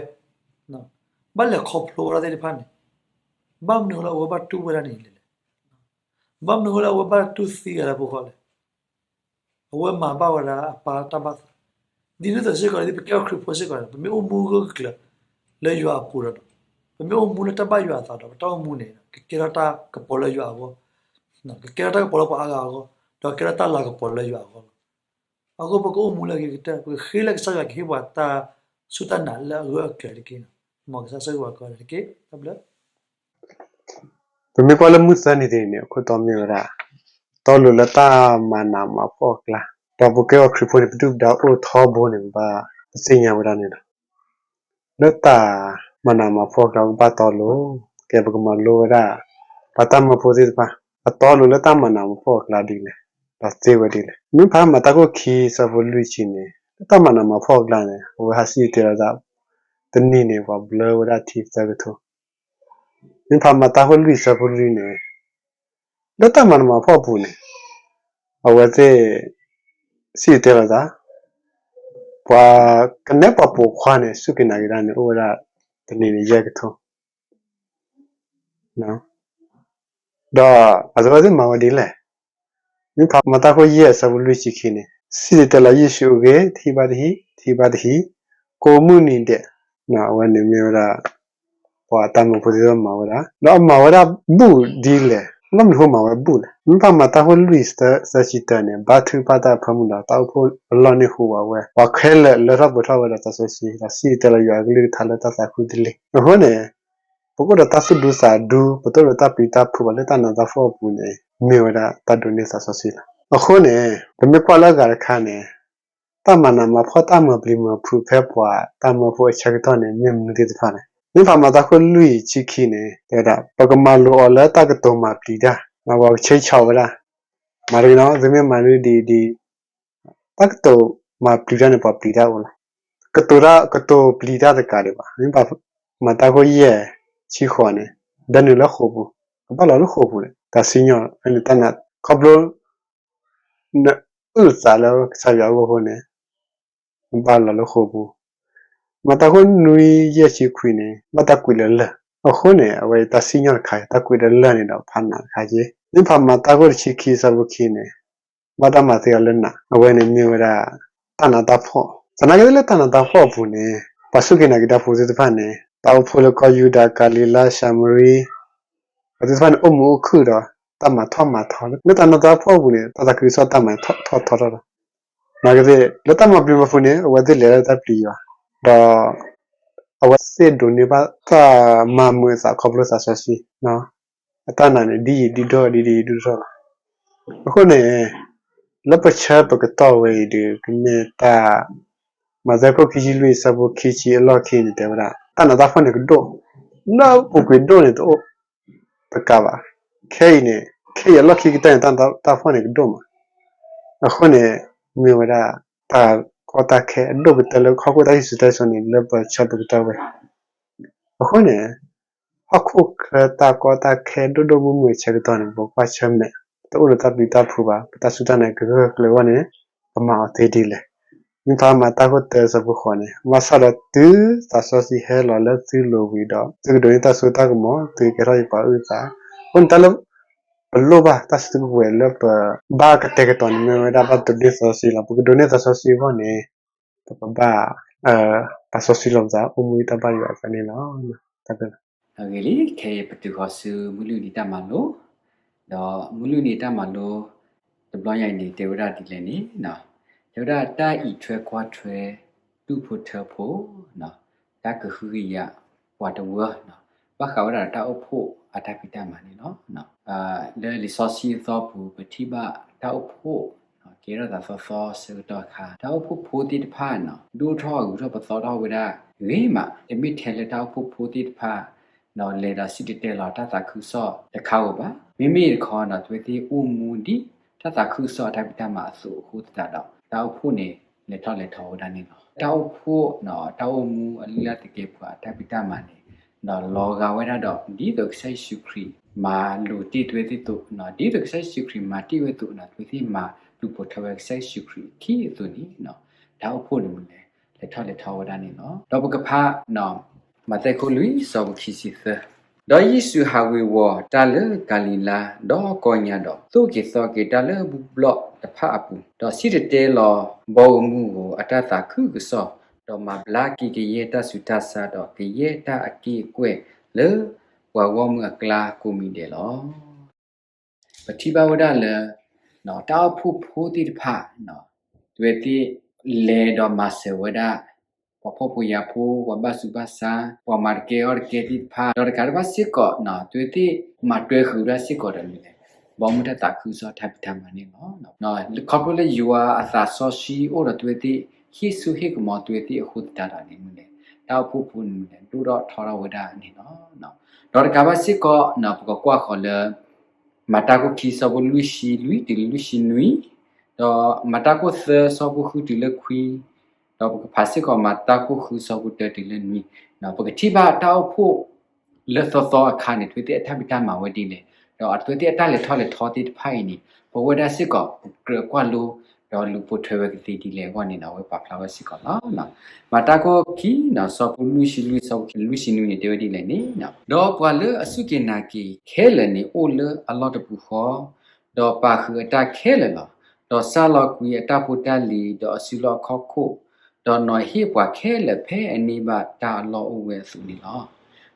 ဘၣ်လဲၤခီဖျိဝဲဒၣ်သ့ၣ်တဖၣ်န့ၣ် ဘၣ်မနုၤဃိလၢအဝဲဘၣ်တူၢ်ဝဲဒၣ်န့ၣ်လဲၣ်. ဘၣ်မနုၤဃိလၢအဝဲဘၣ်တူၢ်သံဂၤလၢပဂီၢ်လဲၣ်. အဝဲမၤဘၣ်ဝဲဒၣ်အပၢ်တၢ်ဘၣ်သး, ဒ်န့ၣ်အသိးစ့ၢ်ကီး ဒ်ပကဲထီၣ်ခရံာ်ဖိစ့ၢ်ကီးန့ၣ် ပမ့ၢ်အိၣ်မူဂၢၢ်ကျၢၤလၢယွၤအပူၤဒီး ပမ့ၢ်အိၣ်မူလၢတၢ်ဘၣ်ယွၤအသးဒီး ပတၢ်အိၣ်မူန့ၣ် ကကဲထီၣ်တၢ်ကပီၤလၢယွၤအဂီၢ်, ကကဲထီၣ်တၢ်ကပီၤလၢပှၤအါဂၤအဂီၢ်, ဒီးကဲထီၣ်တၢ်လၤကပီၤလၢယွၤအဂီၢ်လီၤ. အဃိပကအိၣ်မူလၢအဂ့ၤကတၢၢ် ပကဃ့လၢကစၢ်ယွၤကဟ့ၣ်ပှၤတၢ်စူၢ်တၢ်နာ်လၢအဂၢၢ်အကျၢၤတက့ၢ်. မ်ကစၢ်ဆိၣ်ဂ့ၤပှၤကိးဂၤဒဲးတက့ၢ်. တၢ်ဘျုး ပမ့ၢ်ကွၢ်လၢမုၢ်သၢနံၤတနံၤန့ၣ် အခိၣ်တီမ့ၢ်ဝဲဒၣ် တီလိၤလၢတၢ်မၤနးမၤဖှီၣ်အကျါ, ဒီးပကဲထီၣ်ခရံာ်ဖိန့ၣ် ပဒုၣ်ပဒါအိၣ်ထီဘိန့ၣ် ပဘၣ်ပသ့ၣ်ညါဝဲဒၣ်န့ၣ်လီၤ. လၢတၢ်မၤနးမၤဖှီၣ်အကျါ ပကဘၣ်တီလိၤ, ကဲပကမၤလိဝဲဒၣ် ပှၤတၢ်မၢဖိသ့ၣ်တဖၣ် အတီလိၤလၢတၢ်မၤနးမၤဖှီၣ်အကျါဒ်လဲၣ်, ဒီးသ့ဝဲဒ်လဲၣ်. မ့ၢ်ဖးမၤတၢ်ခိၣ်ခံဆၢဖိလွံၢ်ဆံန့ၣ် လၢတၢ်မၤနးမၤဖှီၣ်အကျါန့ၣ် အဝဲဟးစံၣ်တဲၤတဲလီၤသး တနံၤန့ၣ် ပှၤဘျၢဝဲဒၣ်ထံသၢကထိ မ့ၢ်ဖးမၤတၢ်ခိၣ်လွံၢ်ဆၢဖိလွံၢ်န့ၣ် လၢတၢ်မၤနးမၤဖှီၣ်အပူၤန့ၣ် အဝဲသ့ၣ် စံၣ်တဲၤတဲလီၤသး ပှၤကနဲၣ်ပှၤပိာ်ခွါန့ၣ် စူၢ်က့ၤနာ်က့ၤတၢ်န့ၣ် အိၣ်ဝဲဒၣ်တနံၤန့ၣ်ယဲၢ်ကထိ ဒီးအဝဲသ့ၣ်မၤဝဲဒ်လဲၣ်. မ့ၢ်ဖးမၤတၢ်ခိၣ်ယဲၢ်အဆၢဖိလွံၢ်ဆံခံန့ၣ် စံၣ်တဲၤတဲလီၤယ့ၣ်ၡူးအဂ့ၢ် တဟံးဘၣ်တဟံး, တဟံးဘၣ်တဟံး, ကိးမုၢ်နံၤဒဲး, အဝဲန့ၣ်မ့ၢ်ဝဲဒၣ် ပှၤတၢ်မၢဖိသ့ၣ်တဖၣ်မၤဝဲဒၣ် ဒီးအမၤဝဲဒၣ်ဘူၣ်ဒ်လဲၣ်, ဘၣ်မနုၤဃိမၤဝဲဘူၣ်လဲၣ်. မ့ၢ်ဖးမၤတၢ်ခိၣ်လွံၢ်ဆၢ သၢဆံတၢန့ၣ် ဘါထုကဖၣ်တၢ်အဖၢမုၢ်ဒီး တၢ်အိၣ်ဖှိၣ်အလီၢ်န့ၣ်ဟူးဝးဝဲ, ပှၤခဲလၢာ်လၢထီၣ်ပှဲၤထီၣ်ဝဲဒီးသးစီဆှံ ဒီးစံၣ်တဲၤတဲလီၤယွၤအကလုၢ်ကထါလၢတၢ်သးခုတလ့ၢ်. အဃိန့ၣ် ပကအိၣ်ဒီးတၢ်သူၣ်ဒူသးဒူ ပတအိၣ်ဒီးတၢ်ပျံၤတၢ်ဖုးဘၣ်လၢတၢ်နးတၢ်ဖှီၣ်အပူၤန့ၣ် မ့ၢ်ဝဲဒၣ်တၢ်ဒိးန့ၢ်သးစီဆှံလီၤ. အဃိန့ၣ် ပမ့ၢ်ကွၢ်လၢအဂၤတခါန့ၣ် တၢ်မၤနးမၤဖှီၣ်တၢ်မၤပျံၤမၤဖုးဖဲပှၤတၢ်မၢဖိအဆၢကတီၢ်န့ၣ် မ့ၢ်မနုၤသ့ၣ်တဖၣ်လဲၣ်. မ့ၢ်ပှၤမၤတၢ်ဖိလွံၢ်ဆံခံန့ၣ် တဲဝဲဒၣ် ပကမၤလိာ်အီၤလၢတၢ်ကတိၤမၤပျံၤတၢ်, ပှၤကဆဲးဆှးဝဲဒၣ်, မၤတဂ့ၤနီၤ, သုမ့ၢ်မၤဒ်အံၤဒ်အံၤ တၢ်ကတိၤမၤပျံၤတၢ်န့ၣ် ပှၤပျံၤတၢ်အိၣ်လီၤ. ကတိၤတၢ် ကတိၤပျံၤတၢ်တကးဒံးဘၣ်, မ့ၢ်ပှၤမၤတၢ်ဖိယဲၢ်ဆံဃိးန့ၣ် ဒၢနုာ်လၢဃိာ်ပူၤ, ကဘၣ်လီၤလၢဃိာ်ပူၤန့ၣ် တၢ်စံၣ်ညီၣ်န့ၣ် တၢ်နး ခီဖျိ နအုၣ်သးလၢကစၢ်ယွၤအဂီၢ်အဃိန့ၣ် နဘၣ်လီၤလၢဃိာ်ပူၤ. မၤတၢ်ဖိနွံယဲၢ်ဆံခွံန့ၣ် ဘၣ်တၢ်ကွံာ်လၢလၢၢ်, အဃိန့ၣ် အဝဲတၢ်စံၣ်ညီၣ်တခါ တၢ်ကွံာ်လၢလၢၢ်န့ၣ်ဒီးဖးနးတခါက့, မ့ၢ်ပှၤမၤတၢ်ဖိတဆံခံဆၢဖိခံန့ၣ် ဘၣ်တၢ်မၤသံအီၤလၢနး, အဝဲန့ၣ်မ့ၢ်ဝဲဒၣ် တၢ်နးတၢ်ဖှီၣ်, သနာ်က့လၢတၢ်နးတၢ်ဖှီၣ်အပူၤန့ၣ် ပှၤစူၢ်က့ၤနာ်က့ၤတၢ်ဖိသ့ၣ်တဖၣ်န့ၣ် တၢ်အိၣ်ဖှိၣ်လၢကီၢ်ယူဒၤ ကၤလံၤလါ ၡၤမရံ ပှၤသ့ၣ်တဖၣ်န့ၣ် အိၣ်မုာ်အိၣ်ခုၣ်ဒီး တၢ်မၤထီၣ်မၤထီလၢ လၢတၢ်နးတၢ်ဖှီၣ်အပူၤန့ၣ် တၢ်သးခုကစီၣ်တၢ်မၤထီၣ်ထီထီၣ်လီၤ. နာ်က့သ့ၣ် လၢတၢ်မၤပျံၤမၤဖုးန့ၣ် အဝဲသ့ၣ်လဲၤလၢတၢ်ပျံၤယွၤ, ဒီး အဝဲသ့ၣ်ဒိးန့ၢ်ဘၣ်တၢ်မၤမုာ်အသးခီဖျိသးစီဆှံ, အတၢ်နာ်န့ၣ် ဒ်ယံာ်ဒ်ဒီၣ်ဒ်ဒ်ဒ်ဒီၣ်လီၤ. အဃိန့ၣ် လၢပဆၢပကတီၢ်ဝဲအံၤဒီး ကမ့ၢ်တၢ် မးသဲခိၣ်ခံဆံလွံၢ်ဆၢဖိခံဆံအလီၢ်ခံန့ၣ် တဲဝဲဒၣ် တၢ်နးတၢ်ဖှီၣ်န့ၣ်ကဒိၣ်, လၢအပူၤကွံာ်ဒိၣ်န့ၣ်တအိၣ်တကးဘၣ်. ခဲအံၤန့ၣ် ခဲအံၤအလီၢ်ခံကတၢၢ်န့ၣ် တၢ်နးတၢ်ဖှီၣ်န့ၣ်ကဒိၣ်မး. အဃိန့ၣ် မ့ၢ်ဝဲဒၣ် တၢ်ကီတၢ်ခဲအဒိၣ်ကတၢၢ်လၢဟီၣ်ခိၣ်တၢ်စံၣ်စိၤတဲစိၤန့ၣ် လၢပဆၢပကတီၢ်ဝဲ အဃိန့ၣ် ဟီၣ်ခိၣ်ချၢတၢ်ကီတၢ်ခဲဒိၣ်ဒိၣ်မုၢ်မုၢ်အဆၢကတီၢ်န့ၣ် ပကွၢ်ဆၢၣ်မဲာ် တအိၣ်ဒီးတၢ်ပျံၤတၢ်ဖုးဘၣ်, ပတၢ်စူၢ်တၢ်နာ်ကဂၢၢ်ကျၢၤအဂီၢ်န့ၣ် ပမၤအီၤသ့ဒ်လဲၣ်. မ့ၢ်ပှၤမၤတၢ်ဖိတၢဆၢဖိဃိးန့ၣ် ဘၣ်ဆၣ်ဒီးတုၤသးစီဆှံဟဲလီၤလၢသုလိၤဝံၤဒီး သုကဒိးန့ၢ်တၢ်စိတၢ်ကမီၤ, သုကဲထီၣ်ယပှၤအုၣ်သး. အဃိန့ၣ် တၢ်လၢ ပလိၣ်ဘၣ်တၢ်စုကဝဲၤလၢပဘၣ်ကတဲာ်ကတီၤန့ၣ် မ့ၢ်ဝဲဒၣ်ဘၣ်ဒိးန့ၢ်သးစီဆှံလီၤ. ပကဒိးန့ၢ်သးစီဆှံအဂီၢ်န့ၣ် ပကဘၣ် ပာ်စီဆှံလီၤပသး အိၣ်မူဒ်တၢ်ဘၣ်ယွၤအသးန့ၣ်လီၤ. တၢ်ဘျုးလီၤ. ဂ့ၤလံ, ခဲအံၤပတုၤဃီၤဆူမုၢ်လွံၢ်နံၤတၢ်မၤလိ, ဒီးမုၢ်လွံၢ်နံၤတၢ်မၤလိ တဘျီညါအံၤန့ၣ် တဲဝဲဒၣ်ဒ်လဲၣ်န့ၣ်, တဲဝဲဒၣ်တၢ်အံးထွဲကွၢ်ထွဲ တူၢ်ဖိထၢဖိ, တၢ်ကဟုကယာ်ပှၤတဝၢ, ဘၣ်ဃးဝဲဒၣ်ဒီးတၢ်အိၣ်ဖှိၣ်အတၢ်ဖံးတၢ်မၤန့ၣ်လီၤ. လၢလံာ်စီဆှံအသီပူၤ ပထံၣ်ဘၣ်တၢ်အိၣ်ဖှိၣ် ကဲထီၣ်သးသီသီဆၢကတီၢ်အခါ တၢ်အိၣ်ဖှိၣ်ဖိသ့ၣ်တဖၣ်န့ၣ် ဒိၣ်ထီၣ်ဂုၤထီၣ်ပသီထီၣ်ဝဲဒၣ်ဂ့ၤမး, တမ့ၢ်ထဲလၢတၢ်အိၣ်ဖှိၣ်ဖိသ့ၣ်တဖၣ် လဲၤဒီးစံၣ်တဲၤတဲလီၤတၢ်သးခုကစီၣ်တခါဧိၤဘၣ်. မ့မ့ၢ်တခီန့ၣ် အဝဲသ့ၣ်အိၣ်မူဒ်တၢ်သးခုကစီၣ်အတၢ်ဖံးတၢ်မၤအသိးအဃိသတးဒီး တၢ်အိၣ်ဖှိၣ်န့ၣ် လဲၤထီၣ်လဲၤထီဝဲဒၣ်န့ၣ်လီၤ. တၢ်အိၣ်ဖှိၣ် တၢ်အိၣ်မူအလုၢ်အလၢ်သကဲးပဝးအတၢ်ဖံးတၢ်မၤန့ၣ် ဒီးလီၤဂာ်ဝဲဒၣ်ဒီး ဒ်သိးကစၢ်ယ့ၣ်ၡူးခရံာ်မၤလိာ်တ့ၢ်အဝဲသ့ၣ်အသိး, ဒ်သိးကစၢ်ယ့ၣ်ၡူးခရံာ်မၤတ့ၢ်ဝဲအသိးန့ၣ် အဝဲသ့ၣ်မၤဒုးပိာ်ထွဲဝဲကစၢ်ယ့ၣ်ၡူးခရံာ်အခံအသိးန့ၣ် တၢ်အိၣ်ဖှိၣ်န့ၣ်မ့ၢ်လဲၤ လဲၤထီၣ်လဲၤထီဝဲဒၣ်န့ၣ်လီၤ. ဒီးပကဖး မးသဲခိၣ်လွံၢ် ဆၢဖိခံဆံသၢ, ဒီးယ့ၣ်ၡူးဟးဝ့ၤဝီၤတၢ်လၢကၤလံၤလါ ဒီကီၢ်ညါဒီး သိၣ်က့ၤသီက့ၤတၢ်လၢဘူၣ်ဘျီၣ်တဖၣ်အပူၤ, ဒီးစံၣ်တဲၤတဲလီၤဘီဧိၤမုၢ်ဧိၤအတၢ်သးခုကစီၣ်, ဒီးမၤဘျါက့ၤကယဲၢ်တၢ်ဆူးတၢ်ဆါ ဒီးကယဲၢ်တၢ်အက့ၢ်အကွဲၢ်လၢပှၤဂီၢ်မုၢ်အကျါကိးမံၤဒဲးလီၤ. ပထံၣ်ဘၣ်ဝဲဒၣ်လၢ တၢ်အိၣ်ဖှိၣ်ဖိသ့ၣ်တဖၣ် အဝဲသ့ၣ်လဲၤဒီးမၤစၢၤဝဲဒၣ် ပှၤဖှီၣ်ဖိယာ်ဖိ, ပှၤဘၣ်ဆူးဘၣ်ဆါ, ပှၤမၤတကဲအီၣ်တကဲသ့ၣ်တဖၣ်, ဒီးတကးဒံးဘၣ်စ့ၢ်ကီး အဝဲသ့ၣ်မၤတွဲဃုာ်ဝဲဒၣ်စ့ၢ်ကီးဒီးမနုၤလဲၣ်, ဘီမုၢ်တၢ်သးခုကစီၣ်တၢ်ဖံးတၢ်မၤန့ၣ်လီၤ. ခီဖျိလၢယွၤအသးစီဆှံအိၣ်ဒီးအဝဲသ့ၣ် ဟ့ၣ်ဆူၣ်ဟ့ၣ်ကမီၤအဝဲသ့ၣ်အဃိသတးဒီးန့ၣ်မ့ၢ်လဲၣ်, တၢ်အိၣ်ဖှိၣ်ဖိန့ၣ်မ့ၢ်လဲၣ် ဒိၣ်ထီၣ်ထီထီၣ်ဝဲဒၣ်န့ၣ်လီၤ. ဒီးတကးဘၣ်စ့ၢ်ကီး ပကကွၢ်ဃီၤလၢ မၤတၢ်ခိၣ်ခံ ဆၢဖိလွံၢ်ဆံလွံၢ်တုၤလၢလွံၢ်ဆံနွံ, ဒီးမၤတၢ်ခိၣ်သၢ ဆၢဖိဃုတုၤလၢခွံ, ဒီးပကဖးစ့ၢ်ကီး မၤတၢ်ခိၣ်ဃု ဆၢဖိတၢတုၤလၢနွံ, ပကထံၣ်ဘၣ်တၢ်အိၣ်ဖှိၣ် လၢသီသီအခါန့ၣ် အဝဲသ့ၣ်အတၢ်ဖံးတၢ်မၤဝဲဒ်လဲၣ်, ဒီးအဝဲသ့ၣ်အတၢ်လဲၤထီၣ်လဲၤထီသ့ၣ်တဖၣ်အံၤန့ၣ် ပဝဲဒၣ်စ့ၢ်ကီး ပကြၢးကွၢ်လိ ဒီးလူၤပိာ်ထွဲဝဲကသ့ဒ်လဲၣ်အဂီၢ်န့ၣ် အဝဲပာ်ဖျါဝဲစ့ၢ်ကီးလီၤ. မၤတၢ်ခိၣ်ခံ ဆၢဖိလွံၢ်ဆံလွံၢ် ဆၢဖိလွံၢ်ဆံနွံန့ၣ် တဲဝဲဒ်လဲၣ်န့ၣ်, ဒီးပှၤလၢအစူၢ်က့ၤနာ်က့ၤခဲလၢာ်န့ၣ် အိၣ်လၢအလီၢ်တပူၤဃီ, ဒီးပာ်ဃုာ်အတၢ်ခဲလၢာ်လီၤ. ဒီးစၢ်လီၤကွံာ်အတၢ်ဖိတၢ်လံၤ, ဒီးအစုလီၢ်အခီၣ်ခိၣ်, ဒီးနီၤဟ့ၣ်ပှၤခဲလၢာ်ဖဲအန့ၢ်ဘၣ်တၢ်အလီၢ်အိၣ်ဝဲအသိးန့ၣ်လီၤ.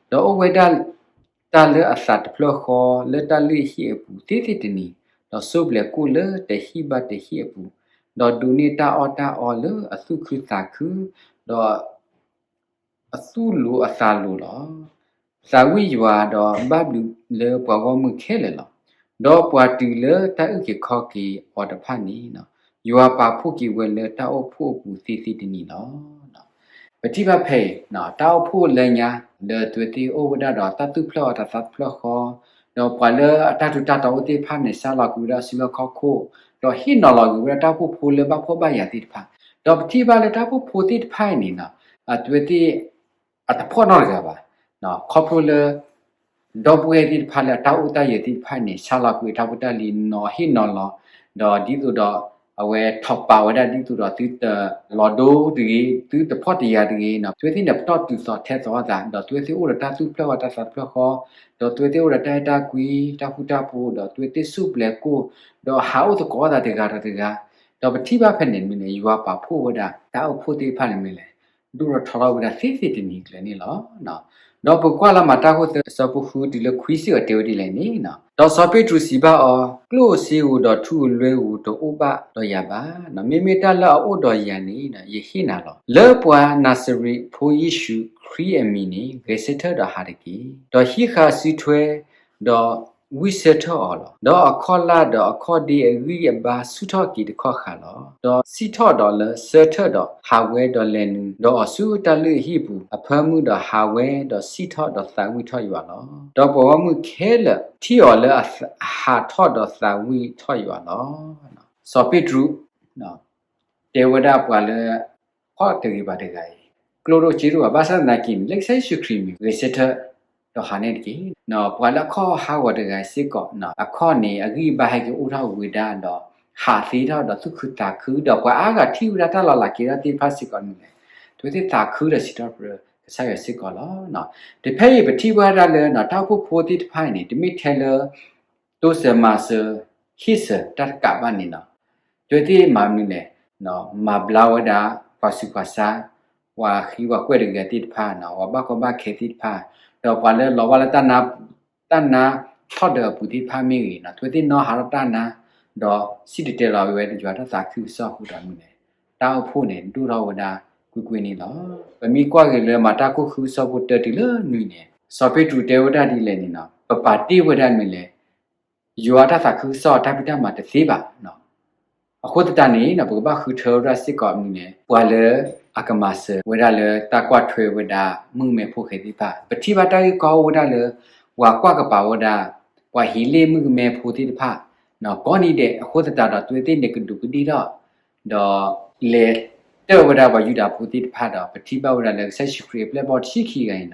ဒီးအိၣ်ဝဲဒၣ် တၢ်လၢအသးတဖျၢၣ်ဃီလၢတၢ်လုၢ်ဟံၣ်အပူၤသ့သ့တနံၤ, ဒီးစိၢ်ဘျဲးကိၣ်လၢတဟံၣ်ဘၣ်တဟံၣ်အပူၤ, ဒီးဒိးန့ၢ်တၢ်အီၣ်တၢ်အီလၢအသူၣ်ခုသးခု, ဒီး အသူၣ်လိၤအသးလိၤလီၤ. သးဝံၣ်ယွၤဒီးဘၣ်ဘျုးလၢပှၤဂီၢ်မုၢ်ခဲလၢာ်လီၤ. ဒီးပှၤတုၤလၢတၢ်အုၣ်က့ၤခီၣ်က့ၤအီၤတဖၣ်န့ၣ် ယွၤပာ်ဖှိၣ်က့ၤဝဲလၢတၢ်အိၣ်ဖှိၣ်အပူၤသ့သ့တနံၤလီၤ. ပထံၣ်ဘၣ်ဖဲအံၤ တၢ်အိၣ်ဖှိၣ်လၢညါ လၢအဝဲသ့ၣ်အိၣ်ဝဲဒၣ်ဒီးတၢ်သူၣ်ဖျၢၣ်အီၤတၢ်သးတဖျၢၣ်ဃီ, ဒီးပှၤလၢအတၢ်ထူးတၢ်တီၤအိၣ်သ့ၣ်တဖၣ်န့ၣ် ဆါလီၤကွံာ်ဝဲဒၣ်စုလီၢ်ခီၣ်ခိၣ်, ဒီးဟ့ၣ်နီၤလီၤကွံာ်ဝဲဒၣ်တၢ်အိၣ်ဖှိၣ်ဖိလၢဘၣ်ဖှီၣ်ဘၣ်ယာ်သ့ၣ်တဖၣ်, ဒီးပထံၣ်ဘၣ်လၢတၢ်အိၣ်ဖှိၣ်ဖိသ့ၣ်တဖၣ်အံၤန့ၣ် အဝဲသ့ၣ် အတဖှီၣ်နီတဂၤဘၣ်, ခီဖျိလၢ ဒီပုၢ်ဝဲၢ်သ့ၣ်တဖၣ်န့ၣ် ဆါလီၤကွံာ်အတၢ်ဖိတၢ်လံၤ နီၤဟ့ၣ်နီၤလီၤ, ဒီးဒ်သိးဒီး အဝဲထီၣ်ပာ်ဝဲဒၣ်ဒ်သိးဒီးသုတလီၤဒိတဂ့ၤ, သုတဖှီၣ်တယာ်တဂ့ၤ, အဝဲသ့ၣ်န့ၣ် ပတီၢ်တုၤသိးထဲသိးအသး, ဒီးအဝဲသ့ၣ်အိၣ်ဒီးတၢ်သူၣ်ဖျၢၣ်အီၤတၢ်သးတဖျၢၣ်ဃီ, ဒီးအဝဲသ့ၣ်အိၣ်ဒီးတၢ်အဲၣ်တၢ်ကွံ, တၢ်ဃူတၢ်ဖိး, ဒီးအဝဲသ့ၣ်စူၣ်ပျဲၤကိၣ်, ဒီးဟးအိၣ်သကိးအသးတဂၤဒီးတဂၤ, ဒီးပထံၣ်ဘၣ်ဖဲန့ၣ်မ့ၢ်န့ၣ် ယွၤပာ်ဖှိၣ်ဝဲဒၣ် တၢ်အိၣ်ဖှိၣ်သ့ၣ်တဖၣ်န့ၣ်မ့ၢ်လဲၣ် ဒိၣ်ထီၣ်ထီထီၣ်ဝဲဒၣ်သ့သ့တနံၤကျၢၤန့ၣ်လီၤ. ဒီးပကွၢ်လၢမၤတၢ်ခိၣ်သၢ အဆၢဖိဃုတုၤလၢခွံစ့ၢ်ကီးတဲဝဲဒ်လဲၣ်န့ၣ်, ဒီးစီၤပ့းတရူးစံးဘၣ်အီၤ, ကျိၣ်ဧိၤစ့ဧိၤဒီးထူဧိၤလွဲဧိၤတအိၣ်ဘၣ်ဒီးယၤဘၣ်, မ့မ့ၢ်တၢ်လၢအအိၣ်ဒီးယၤန့ၣ် ယဟ့ၣ်နၤလီၤ. လၢပှၤနၤစရ့းဖိယ့ၣ်ၡူးခရံာ်အမံၤန့ၣ် ဂဲၤဆၢထၢၣ်ဒီးဟးတက့ၢ်. ဒီးဟံးဃာ်အစုထွဲ ဒီးဝံၢ်ဆၢထၢၣ်အီၤလီၤ. ဒီးအခီၣ်လၢ်ဒီးအခီၣ်ဒ့အဂံၢ်အဘါဆူၣ်ထီၣ်က့ၤတကီၢ်ခါလီၤ. ဒီးစံၣ်ထီၣ်ဒီးလၢဆၢထၢၣ်ဒီးဟးဝဲဒီးလဲၤနုာ်ဒီးအီၤဆူတၢ်လုၢ်အဟံၣ်ပူၤအဖၢမုၢ်ဒီးဟးဝဲဒီးစံၣ်ထီၣ်ဒီးသးဝံၣ်ထီၣ်ယွၤလီၤ. ဒီးပှၤဂီၢ်မုၢ်ခဲလၢာ်ထံၣ်အီၤလၢအဟးထီၣ်ဒီးသးဝံၣ်ထီၣ်ယွၤလီၤ. စီၤပ့းတရူး တဲဝဲဒၣ်ပှၤလၢ ဖှီၣ်တဂ့ၤဘၣ်တဂၤအံၤ ကျိၣ်ဒိၣ်စ့ဒိၣ်ဘၣ် ဘၣ်ဆၣ်သနာ်က့န့ၣ် လၢကစၢ်ယ့ၣ်ၡူးခရံာ်မံၤ ဂဲၤဆၢထၢၣ် ဒီးဟးန့ၣ်တက့ၢ်. ပှၤလၢအခီၣ်ဟးဂီၤတဂၤစ့ၢ်ကီး အခီၣ်န့ၣ် အဂံၢ်အဘါဟဲက့ၤအိၣ်ထီၣ်ဝဲဒၣ်ဒီး ဟးသ့ထီၣ်ဒီးသူၣ်ခုသးခု ဒီးပှၤအါဂၤထံၣ်ဝဲဒၣ်တၢ်လီၤလးက့ၤထီၣ်သ့ၣ်တဖၣ်စ့ၢ်ကီးန့ၣ်လဲၣ် အဝဲသ့ၣ်သးခုဒီးစံးထီၣ်ပတြၢၤကစၢ်ယွၤစ့ၢ်ကီးလီၤ. တဖဲအံၤပထံၣ်ဘၣ်ဝဲဒၣ်လၢ တၢ်အိၣ်ဖှိၣ်ဖိသ့ၣ်တဖၣ်အံၤန့ၣ် တမ့ၢ်ထဲလၢ တိစၢၤမၤစၢၤ ဟ့ၣ်စၢၤတၢ်တကးဘၣ်န့ၣ်လီၤ. အဝဲသ့ၣ်မၤမနုၤလဲၣ်, မၤဘျါဝဲဒၣ် ပှၤဆူးပှၤဆါ, ပှၤဃံပှၤကွဲၢ်တဂၤသ့ၣ်တဖၣ်, ပှၤဘၣ်ကီဘၣ်ခဲသ့ၣ်တဖၣ်, ဒီးပှၤလၢလီၤဘၣ်လၢ တၢ်နါထီၣ်ဒၢးအပူၤသ့ၣ်တဖၣ်မ့ၢ်ဂ့ၤ, အဝဲသ့ၣ်နီၣ်ဟးထီၣ်တၢ်နါ, ဒီးစံၣ်တဲၤတဲလီၤဝဲဒၣ်ယွၤတၢ်သးခုကစီၣ်အဃိဒီးမနုၤလဲၣ်, တၢ်အိၣ်ဖှိၣ်န့ၣ် ဒိၣ်ထီၣ်ဝဲဒၣ်ကွ့ၢ်ကွ့ၢ်န့ၣ်လီၤ. ပမ့ၢ်ကွၢ်က့ၤလၢမၤတၢ်ခိၣ်ဃုဆၢဖိတၢတုၤလၢနွံန့ၣ် စီၤပ့းတရူးတဲဝဲဒၣ်ဒ်လဲၣ်န့ၣ်, ပပာ်တ့ၢ်ဝဲဒၣ်မနုၤလဲၣ်, ယွၤအတၢ်သးခုကစီၣ်အတၢ်ဖံးတၢ်မၤတသ့ဘၣ်. အဃိသတးန့ၣ် ပကဘၣ်ဃုထၢဝဲဒၣ်စ့ၢ်ကီးမနုၤလဲၣ်, ပှၤလၢအကမၤစၢၤဝဲဒၣ်လၢတၢ်ကွၢ်ထွဲဝဲဒၣ် မုၣ်ကမဲဖိဃဲသ့ၣ်တဖၣ်, ပထံၣ်ဘၣ်တၢ်ဂ့ၢ်ကီအိၣ်ဝဲဒၣ်လၢ ပှၤကွၢ်ကပၤဝဲဒၣ် ပှၤဟ့းလ့ၣ်မုၣ်ကမဲဖိသ့ၣ်တဖၣ် ကိးနံၤဒဲး, အဃိသတးဒီး အဝဲသ့ၣ်န့ၣ်ကဒူးကဒ့ၣ်ထီၣ် ဒီးလဲၤတၢၣ်ဝဲဒၣ်ပှၤယူဒၤဖိသ့ၣ်တဖၣ်ဒီး ပထံၣ်ဘၣ်ဝဲဒၣ်လၢကစၢ်ယ့ၣ်ၡူးခရံာ်အပျဲၢ်အဘီၣ်တဆံခံဂၤအံၤန့ၣ်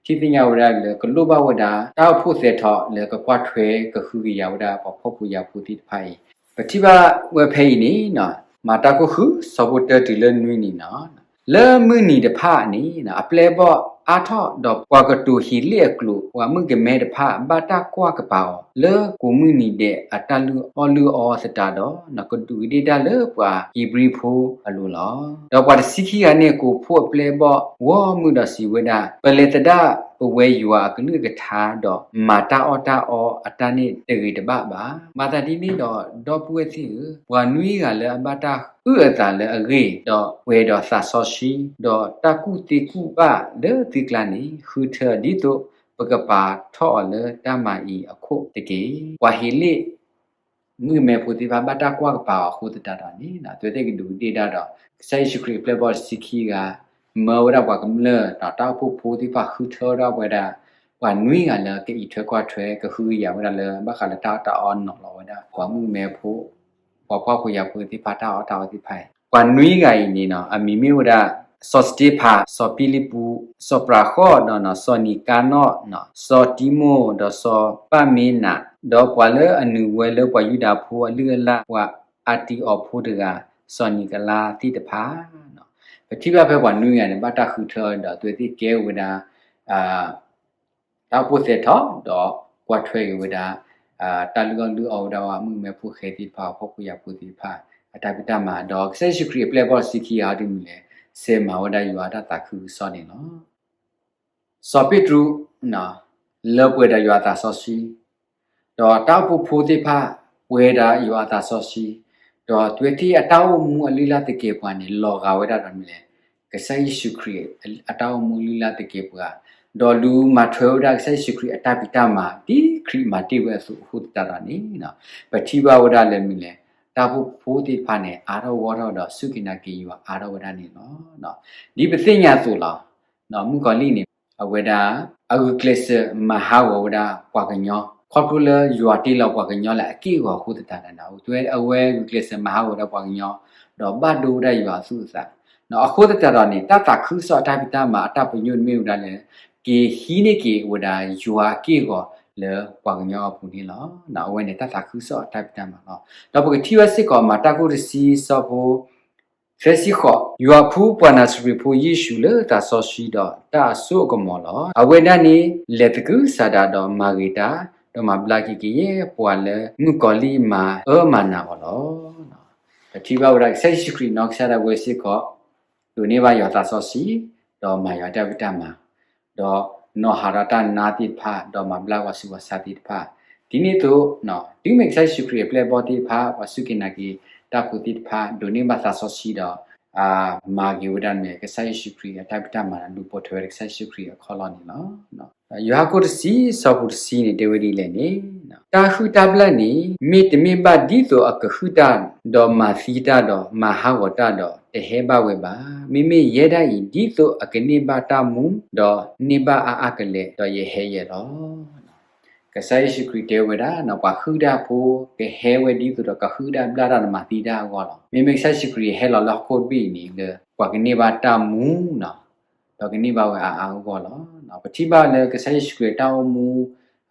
ထံၣ်သ့ၣ်ညါဝဲဒၣ်လၢကလိၣ်ဘၣ်ဝဲဒၣ် တၢ်အိၣ်ဖှိၣ်သဲးထီၣ်လၢကကွၢ်ထွဲကဟုကယာ်ဝဲဒၣ်ပှၤဖှီၣ်ဖိယာ်ဖိသ့ၣ်တဖၣ်အံၤ, ပထံၣ်ဘၣ်ဝဲဖဲအံၤန့ၣ် မၤတၢ်ခိၣ်ဃုဆၢဖိတၢတုၤလၢနွံန့ၣ်လီၤ. လၢမုၢ်နံၤတဖၣ်န့ၣ် အပျဲၢ်အဘီၣ်အါထီၣ်ဒီးပှၤကတိၤဟ့းလ့ၣ်အကျိာ် ပှၤမုၣ်ကမဲတဖၣ် ဘၣ်တၢ်ကွၢ်ကပၤအီၤ လၢကိးမုၢ်နံၤဒဲးအတၢ်လုၢ်အီၣ်လုၢ်အီသတးဒီး ကဒူးကဒ့ၣ်တၢ်လၢပှၤဧ့ၤဘြံၤဖိအလိၤလီၤ. ဒီးပှၤတဆံခံဂၤန့ၣ် ကိးဖှိၣ်အပျဲၢ်အဘီၣ်ဂီၢ်မုၢ်ဒီးစံးဝဲဒၣ်, ပလဲၤသဒၣ်ပဝဲယွၤအကလုၢ်အကထါဒီး မၤတၢ်အီၣ်တၢ်အီအတၢ်န့ၣ်တဂ့ၤတဘၣ်ဘၣ်. မၤသးဒ်န့ၣ်ဒီး ဒီပုၢ်ဝဲၢ်သ့ၣ်ဧၢ, ပှၤနွံဂၤလၢအဘၣ်တၢ်အုၣ်အသးလၢအဂ့ၤ, ဒီးပှဲၤဒီးသးစီဆှံ, ဒီးတၢ်ကူၣ်သ့ကူၣ်ဘၣ်လၢသုကျါန့ၣ် ဃုထၢဒ်သိးပကပာ်ထီၣ်အီၤလၢတၢ်မၤအံၤအခိၣ်တက့ၢ်. ပှၤဟ့းလ့ၣ် မုၣ်ကမဲဖိသ့ၣ်တဖၣ် ဘၣ်တၢ်ကွၢ်ကပၤအီၤအဃိသတးဒီးန့ၣ် အဝဲသ့ၣ်ကဒူးကဒ့ၣ်တၢ်ဒီး ကစၢ်ယ့ၣ်ၡူးခရံာ်အပျဲၢ်အဘီၣ်တဆံခံဂၤ မၢဝဲဒၣ်ပှၤကမျၢၢ်ဒီးတၢ်အိၣ်ဖှိၣ်ဖိသ့ၣ်တဖၣ် ဃုထၢဝဲဒၣ်ပှၤဒၣ် ပှၤနွံဂၤလၢကအံးထွဲကွၢ်ထွဲ ကဟုကယာ်ဝဲဒၣ်လၢ ဘၣ်ဃးလၢတၢ်အီၣ်တၢ်အီနီၤလီၤဝဲဒၣ် ပှၤမုၣ်ကမဲဖိ ပှၤဖှီၣ်ဖိယာ်ဖိသ့ၣ်တဖၣ် တၢ်အီၣ်တၢ်အီသ့ၣ်တဖၣ်အံၤ ပှၤနွံဂၤအံၤန့ၣ် အမံၤမ့ၢ်ဝဲဒၣ် စီၤစတ့ဖၣ်, စီၤဖံလံးပူး, စီၤပြးဃီၣ်ဒီး စီၤနံၤကါနီၣ်, စီၤတံမိၣ် ဒီးစီၤပၢ်မ့နး, ဒီးပှၤလၢအနုာ်ဝဲလၢပှၤယူဒၤဖိအလုၢ်အလၢ် ပှၤအၤတံၤအီးဖိတဂၤ စီၤနံၤကလါသ့ၣ်တဖၣ် ပထံၣ်ဘၣ်ဖဲပှၤနွံဂၤန့ၣ် ဘၣ်တၢ်ဃုထၢဒီး အဝဲသ့ၣ်ကဲဝဲဒၣ် တၢ်အိၣ်ဖှိၣ်သဲးထီၣ် ဒီးကွၢ်ထွဲက့ၤဝဲဒၣ် တၢ်လုၢ်အီၣ်လုၢ်အီဝဲဒၣ် ပှၤမုၣ်ကမဲဖိဃဲသ့ၣ်တဖၣ် ပှၤဖှီၣ်ဖိယာ်ဖိသ့ၣ်တဖၣ် အတၢ်ဖံးတၢ်မၤ ဒီးကစၢ်ယ့ၣ်ၡူးခရံာ်အပျဲၢ်အဘီၣ်တဆံခံဂၤအံၤဒ်န့ၣ်လဲၣ် ဆဲးမၤဝဲဒၣ်ယွၤအတၢ်သးခုကစီၣ်န့ၣ်လီၤ. စီၤပ့းတရူး လၢပှဲၤဒီးယွၤအသးစီဆှံ ဒီးတၢ်အိၣ်ဖှိၣ်ဖိသ့ၣ်တဖၣ် ပှဲၤဒီးယွၤအသးစီဆှံ, ဒီးအဝဲသ့ၣ်အတၢ်အိၣ်မူအလုၢ်အလၢ်သကဲးပဝးန့ၣ် လီၤဂာ်ဝဲဒၣ်ဒီးမနုၤလဲၣ်, ကစၢ်ယ့ၣ်ၡူးခရံာ်အတၢ်အိၣ်မူလုၢ်လၢ်သကဲးပဝး ဒီးလူၤမၤထွဲဝဲဒၣ်ကစၢ်ယ့ၣ်ၡူးခရံာ်အတၢ်ဖံးတၢ်မၤ ဒ်ခရံာ်မၤတ့ၢ်ဝဲအသိးအဃိသတးဒီးန့ၣ်, ပထံၣ်ဘၣ်ဝဲဒၣ်လၢမနုၤလဲၣ်, တၢ်အိၣ်ဖှိၣ်ဖိသ့ၣ်တဖၣ်န့ၣ် အါထီၣ်ဂီၢ်ထီၣ်ဒီးစူၢ်က့ၤနာ်က့ၤယွၤအါထီၣ်ဝဲဒၣ်န့ၣ်လီၤ. ဒ်ပသ့ၣ်ညါအသိးလီၤ. မုၣ်ကီၤလံၢ်န့ၣ် အဝဲဒၣ် အဂုာ်ကျဲးစၢးမၤဟးဂီၤဝဲဒၣ်ပှၤကညီ, ခီဖျိလၢယွၤတ့လီၤပှၤကညီလၢအက့ၢ်အဂီၤအဃိသတးန့ၣ်, အဝဲဂုာ်ကျဲးစၢးမၤဟးဂီၤဝဲဒၣ်ပှၤကညီ, ဒီးဘၣ်ဒိဝဲဒၣ်ယွၤအသူၣ်အသး အဃိသတးဒီးန့ၣ် တၢ်သးခုကစီၣ်အတၢ်ဖံးတၢ်မၤအတၢ်ပညိၣ်န့ၣ်မ့ၢ်ဝဲဒၣ်လၢ က့ၤဟံးန့ၢ်က့ၤဝဲဒၣ်ယွၤအက့ၢ်အဂီၤလၢပှၤကညီအပူၤန့ၣ်လီၤ. အဝဲန့ၣ်တၢ်သးခုကစီၣ်အတၢ်ဖံးတၢ်မၤလီၤ. ဒီးပကထံၣ်ဘၣ်စ့ၢ်ကီး မၤတၢ်ခိၣ်တဆံ ဆၢဖိ သၢဆံဃိး, ယွၤဖှူပှၤနၤစရ့းဖိယ့ၣ်ၡူးလၢသးစီဆှံဒီးတၢ်အစိအကမီၤလီၤ. အဝဲဒၣ်န့ၣ်လဲၤသကုၤဆးဒးဒီးမၤဂ့ၤတၢ်, ဒီးမၤဘျါက့ၤကယဲၢ်ပှၤလၢမုၣ်ကီၤလံၢ်မၤအၢမၤနးအီၤလီၤ. ပထံၣ်ဘၣ်ဝဲဒၣ်ကစၢ်ယ့ၣ်ၡူးခရံာ်နီၢ်ကစၢ်ဒၣ်ဝဲစ့ၢ်ကီး ဒိးန့ၢ်ဘၣ်ယွၤသးစီဆှံ, ဒီးမၤယွၤတၢ်ဖံးတၢ်မၤ, ဒီးနီၣ်ဟးဒီးတၢ်နါသ့ၣ်တဖၣ်, ဒီးမၤဘျါပှၤဆူးပှၤဆါသ့ၣ်တဖၣ်, ဒ်န့ၣ်အသိး တုၤမ့ၢ်ကစၢ်ယ့ၣ်ၡူးခရံာ်အပျဲၢ်အဘီၣ်သ့ၣ်တဖၣ်, ပှၤစူၢ်က့ၤနာ်က့ၤတၢ်ဖိသ့ၣ်တဖၣ် ဒိးန့ၢ်ဘၣ်သးစီဆှံဒီး မၤက့ၤဝဲဒၣ်န့ၣ် ကစၢ်ယ့ၣ်ၡူးခရံာ်အတၢ်ဖံးတၢ်မၤ လူၤပိာ်ထွဲဝဲဒၣ်ကစၢ်ယ့ၣ်ၡူးခရံာ်အခီၣ်လီၢ်န့ၣ်လီၤ. ယိၤဟၣ်ခိၣ်တဆံ ဆၢဖိတဆံန့ၣ် တဲဝဲဒ်လဲၣ်န့ၣ်, တၢ်ဟုၣ်တၢ်ဘျၣ်န့ၣ် မ့တမ့ၢ်ဘၣ်ဒ်သိးအကဟုၣ်တၢ်, ဒီးမၤသံတၢ်ဒီးမၤဟးဂီၤတၢ်ဒီး တဟဲဘၣ်ဝဲဘၣ်. မ့မ့ၢ်ယဲဒၣ်အံၤ ဒ်သိးအကန့ၢ်ဘၣ်တၢ်မူ, ဒီးန့ၢ်ဘၣ်အါအါကလဲာ်, ဒီးယဟဲယဲလီၤ. ကစၢ်ယ့ၣ်ၡူးခရံာ်တဲဝဲဒၣ် ပှၤဟုၣ်တၢ်ဖိ ကဟဲဝဲဒ်သိးဒီးကဟုၣ်တၢ်ဘျၣ်တၢ်ဒီးမၤသံတၢ်အဂီၢ်လီၤ. မ့မ့ၢ်ကစၢ်ယ့ၣ်ၡူးခရံာ်ဟဲလီၤလၢဟီၣ်ခိၣ်တဘ့ၣ်အံၤန့ၣ် လၢပှၤကန့ၢ်ဘၣ်တၢ်မူ ဒီးကန့ၢ်ဘၣ်ဝဲအါအါအဂီၢ်လီၤ. ပထံၣ်ဘၣ်လၢကစၢ်ယ့ၣ်ၡူးခရံာ်အတၢ်အိၣ်မူ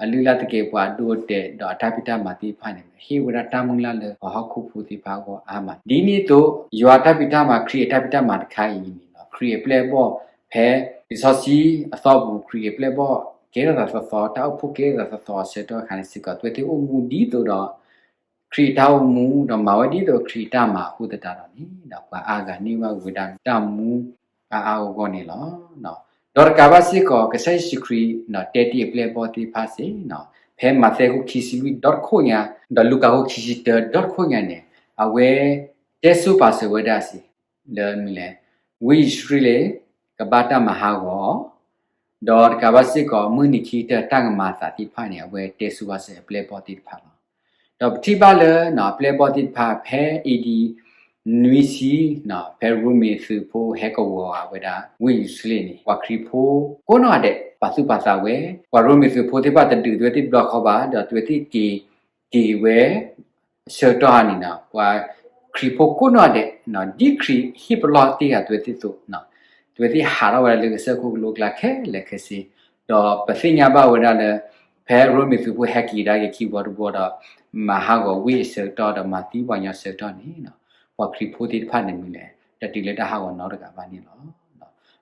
အလုၢ်အလၢ်သကဲးပဝး အဒိအတဲာ် ဒီးအတၢ်ဖံးတၢ်မၤသ့ၣ်တဖၣ်န့ၣ် ဟ့ၣ်ဝဲဒၣ်တၢ်မုၢ်လၢ်လၢပှၤဟီၣ်ခိၣ်ဖိသ့ၣ်တဖၣ်အဂီၢ်အါမး. ဒ်န့ၣ်အသိး ယွၤတၢ်ဖံးတၢ်မၤ ခရံာ်အတၢ်ဖံးတၢ်မၤတခါအံၤန့ၣ် ခရံာ်အပျဲၢ်အဘီၣ် ဖဲလံာ်စီဆှံအသီပူၤ ခရံာ်အပျဲၢ်အဘီၣ်ကဲထီၣ်သးသီသီ တၢ်အိၣ်ဖှိၣ်ကဲထီၣ်သးသီသီအဆၢကတီၢ်အခါန့ၣ်စ့ၢ်ကီး အဝဲသ့ၣ်အိၣ်မူဒ်သိးဒီး ခရံာ်အတၢ်အိၣ်မူ ဒီးမၤဝဲဒ်သိးခရံာ်အတၢ်မၤအဃိသတးဒီးန့ၣ် ပှၤအါဂၤန့ၢ်ဘၣ်ဝဲဒၣ်တၢ်မူအါအါဂီၢ်ဂီၢ်န့ၣ်လီၤ. ဒီးတကးဘၣ်စ့ၢ်ကီး ကစၢ်ယ့ၣ်ၡူးခရံာ် တဲတ့ၢ်အပျဲၢ်အဘီၣ်သ့ၣ်တဖၣ်စ့ၢ် ဖဲမးသဲခိၣ်ခံဆံလွံၢ်ဒီတခိၣ်ညါ ဒီးလူၤကၣ်ခိၣ်ခံဆံတၢဒီတခိၣ်ညါန့ၣ် အဝဲတဲဆိပာ်စၢၤဝဲဒၣ်စ့ၢ် လၢမနုၤလဲၣ်, ဝ့ၢ်ယရူၤၡလ့ၣ် ကဘၣ်တၢ်မၤဟးဂီၤ ဒီးတကးဘၣ်စ့ၢ်ကီး မုၢ်နံၤခံကတၢၢ်တၢ်ကမၤအသးသ့ၣ်တဖၣ်န့ၣ် အဝဲတဲဆိပာ်စၢၤအပျဲၢ်အဘီၣ်သ့ၣ်တဖၣ်လီၤ. ဒီးပထံၣ်ဘၣ်လၢ အပျဲၢ်အဘီၣ်သ့ၣ်တဖၣ် ဖဲ A D နွံဆံ ဖဲရိမ့ၤသုးဖိဟဲကဝီၤဝဲဒၣ် ဝ့ၢ်ယရူၤၡလ့ၣ်န့ၣ် ပှၤခရံာ်ဖိကိးနီၢ်ဒဲး ပာ်သူၣ်ပာ်သးဝဲ ပှၤရိမ့ၤသုးဖိသ့ၣ်တဖၣ်တဒုးအဝဲသ့ၣ်တဘျီဃီဘၣ် ဒီးအဝဲသ့ၣ်က့ၤ က့ၤဝဲ အဆၢကတီၢ်ဟါန့ၣ် ပှၤခရံာ်ဖိကိးနီၢ်ဒဲး ဒ်ခရံာ်ဟ့ၣ်ပလီၢ်တ့ၢ်အဝဲသ့ၣ်အသိး အဝဲသ့ၣ်ဟးထီၣ်ဝဲဒၣ်လၢကစၢၢ်ခိၣ်ကလိကျါခဲလၢာ်ခဲဆ့, ဒီးပသ့ၣ်ညါဘၣ်ဝဲဒၣ်လၢ ဖဲရိမ့ၤသုးဖိဟဲက့ၤကဒါက့ၤခံဘျီတဘျီဒီး မၤဟးဂီၤဝ့ၢ်အဆၢကတီၢ်ဒီးမၤသံပှၤကညီအဆၢကတီၢ်န့ၣ် ပှၤခရံာ်ဖိသ့ၣ်တဖၣ်န့ၣ်မနုၤလဲၣ် တတုၤလၢတၢ်ဟးဂီၤနီတဂၤဘၣ်န့ၣ်လီၤ.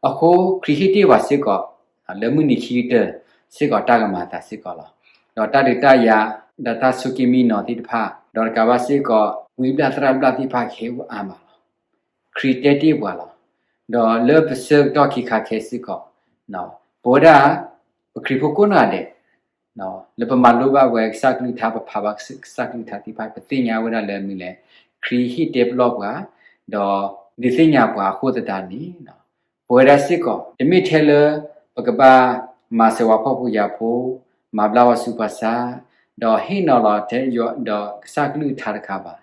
အဃိခရံာ်ဟ့ၣ်တ့ၢ်ပှၤစ့ၢ်ကီး လၢမုၢ်နံၤခံကတၢၢ်စ့ၢ်ကီးတၢ်ကမၤအသးစ့ၢ်ကီးလီၤ. ဒီးတၢ်ဒုးတၢ်ယၤ ဒီးတၢ်ဆိးက့မံနီၤသ့ၣ်တဖၣ် ဒီးတကးဘၣ်စ့ၢ်ကီး ဝံဘျၣ်သရၣ်ဘျၣ်သ့ၣ်တဖၣ်ကဟဲအိၣ်အါမးလီၤ. ခရံာ်တဲတ့ၢ်ပှၤလီၤ. ဒီးလၢပဆၢကတီၢ်ခံခါခဲစ့ၢ်ကီး ပဝဲဒၣ် ပခရံာ်ဖိကိးနီၢ်ဒဲး လၢပမၤလိဘၣ်ဝဲကစၢ်ကလုၢ်ကထါ ပဖးဘၣ်ကစၢ်ကလုၢ်ကထါသ့ၣ်တဖၣ် ပသ့ၣ်ညါဝဲဒၣ်လၢမနုၤလဲၣ် ခရံာ်ဟ့ၣ်တဲပလီၢ်ပှၤ ဒီးဒုးသ့ၣ်ညါပှၤအဃိသတးန့ၣ် ပဝဲဒၣ်စ့ၢ်ကီး တမ့ၢ်ထဲလၢ ပကဘၣ်မၤစၢၤပှၤဖှီၣ်ဖိယာ်ဖိ, မၤဘျါပှၤဆူးပှၤဆါ, ဒီးဟ့ၣ်နီၤလီၤထဲယွၤဒီးကစၢ်ကလုၢ်ကထါတခါဘၣ်,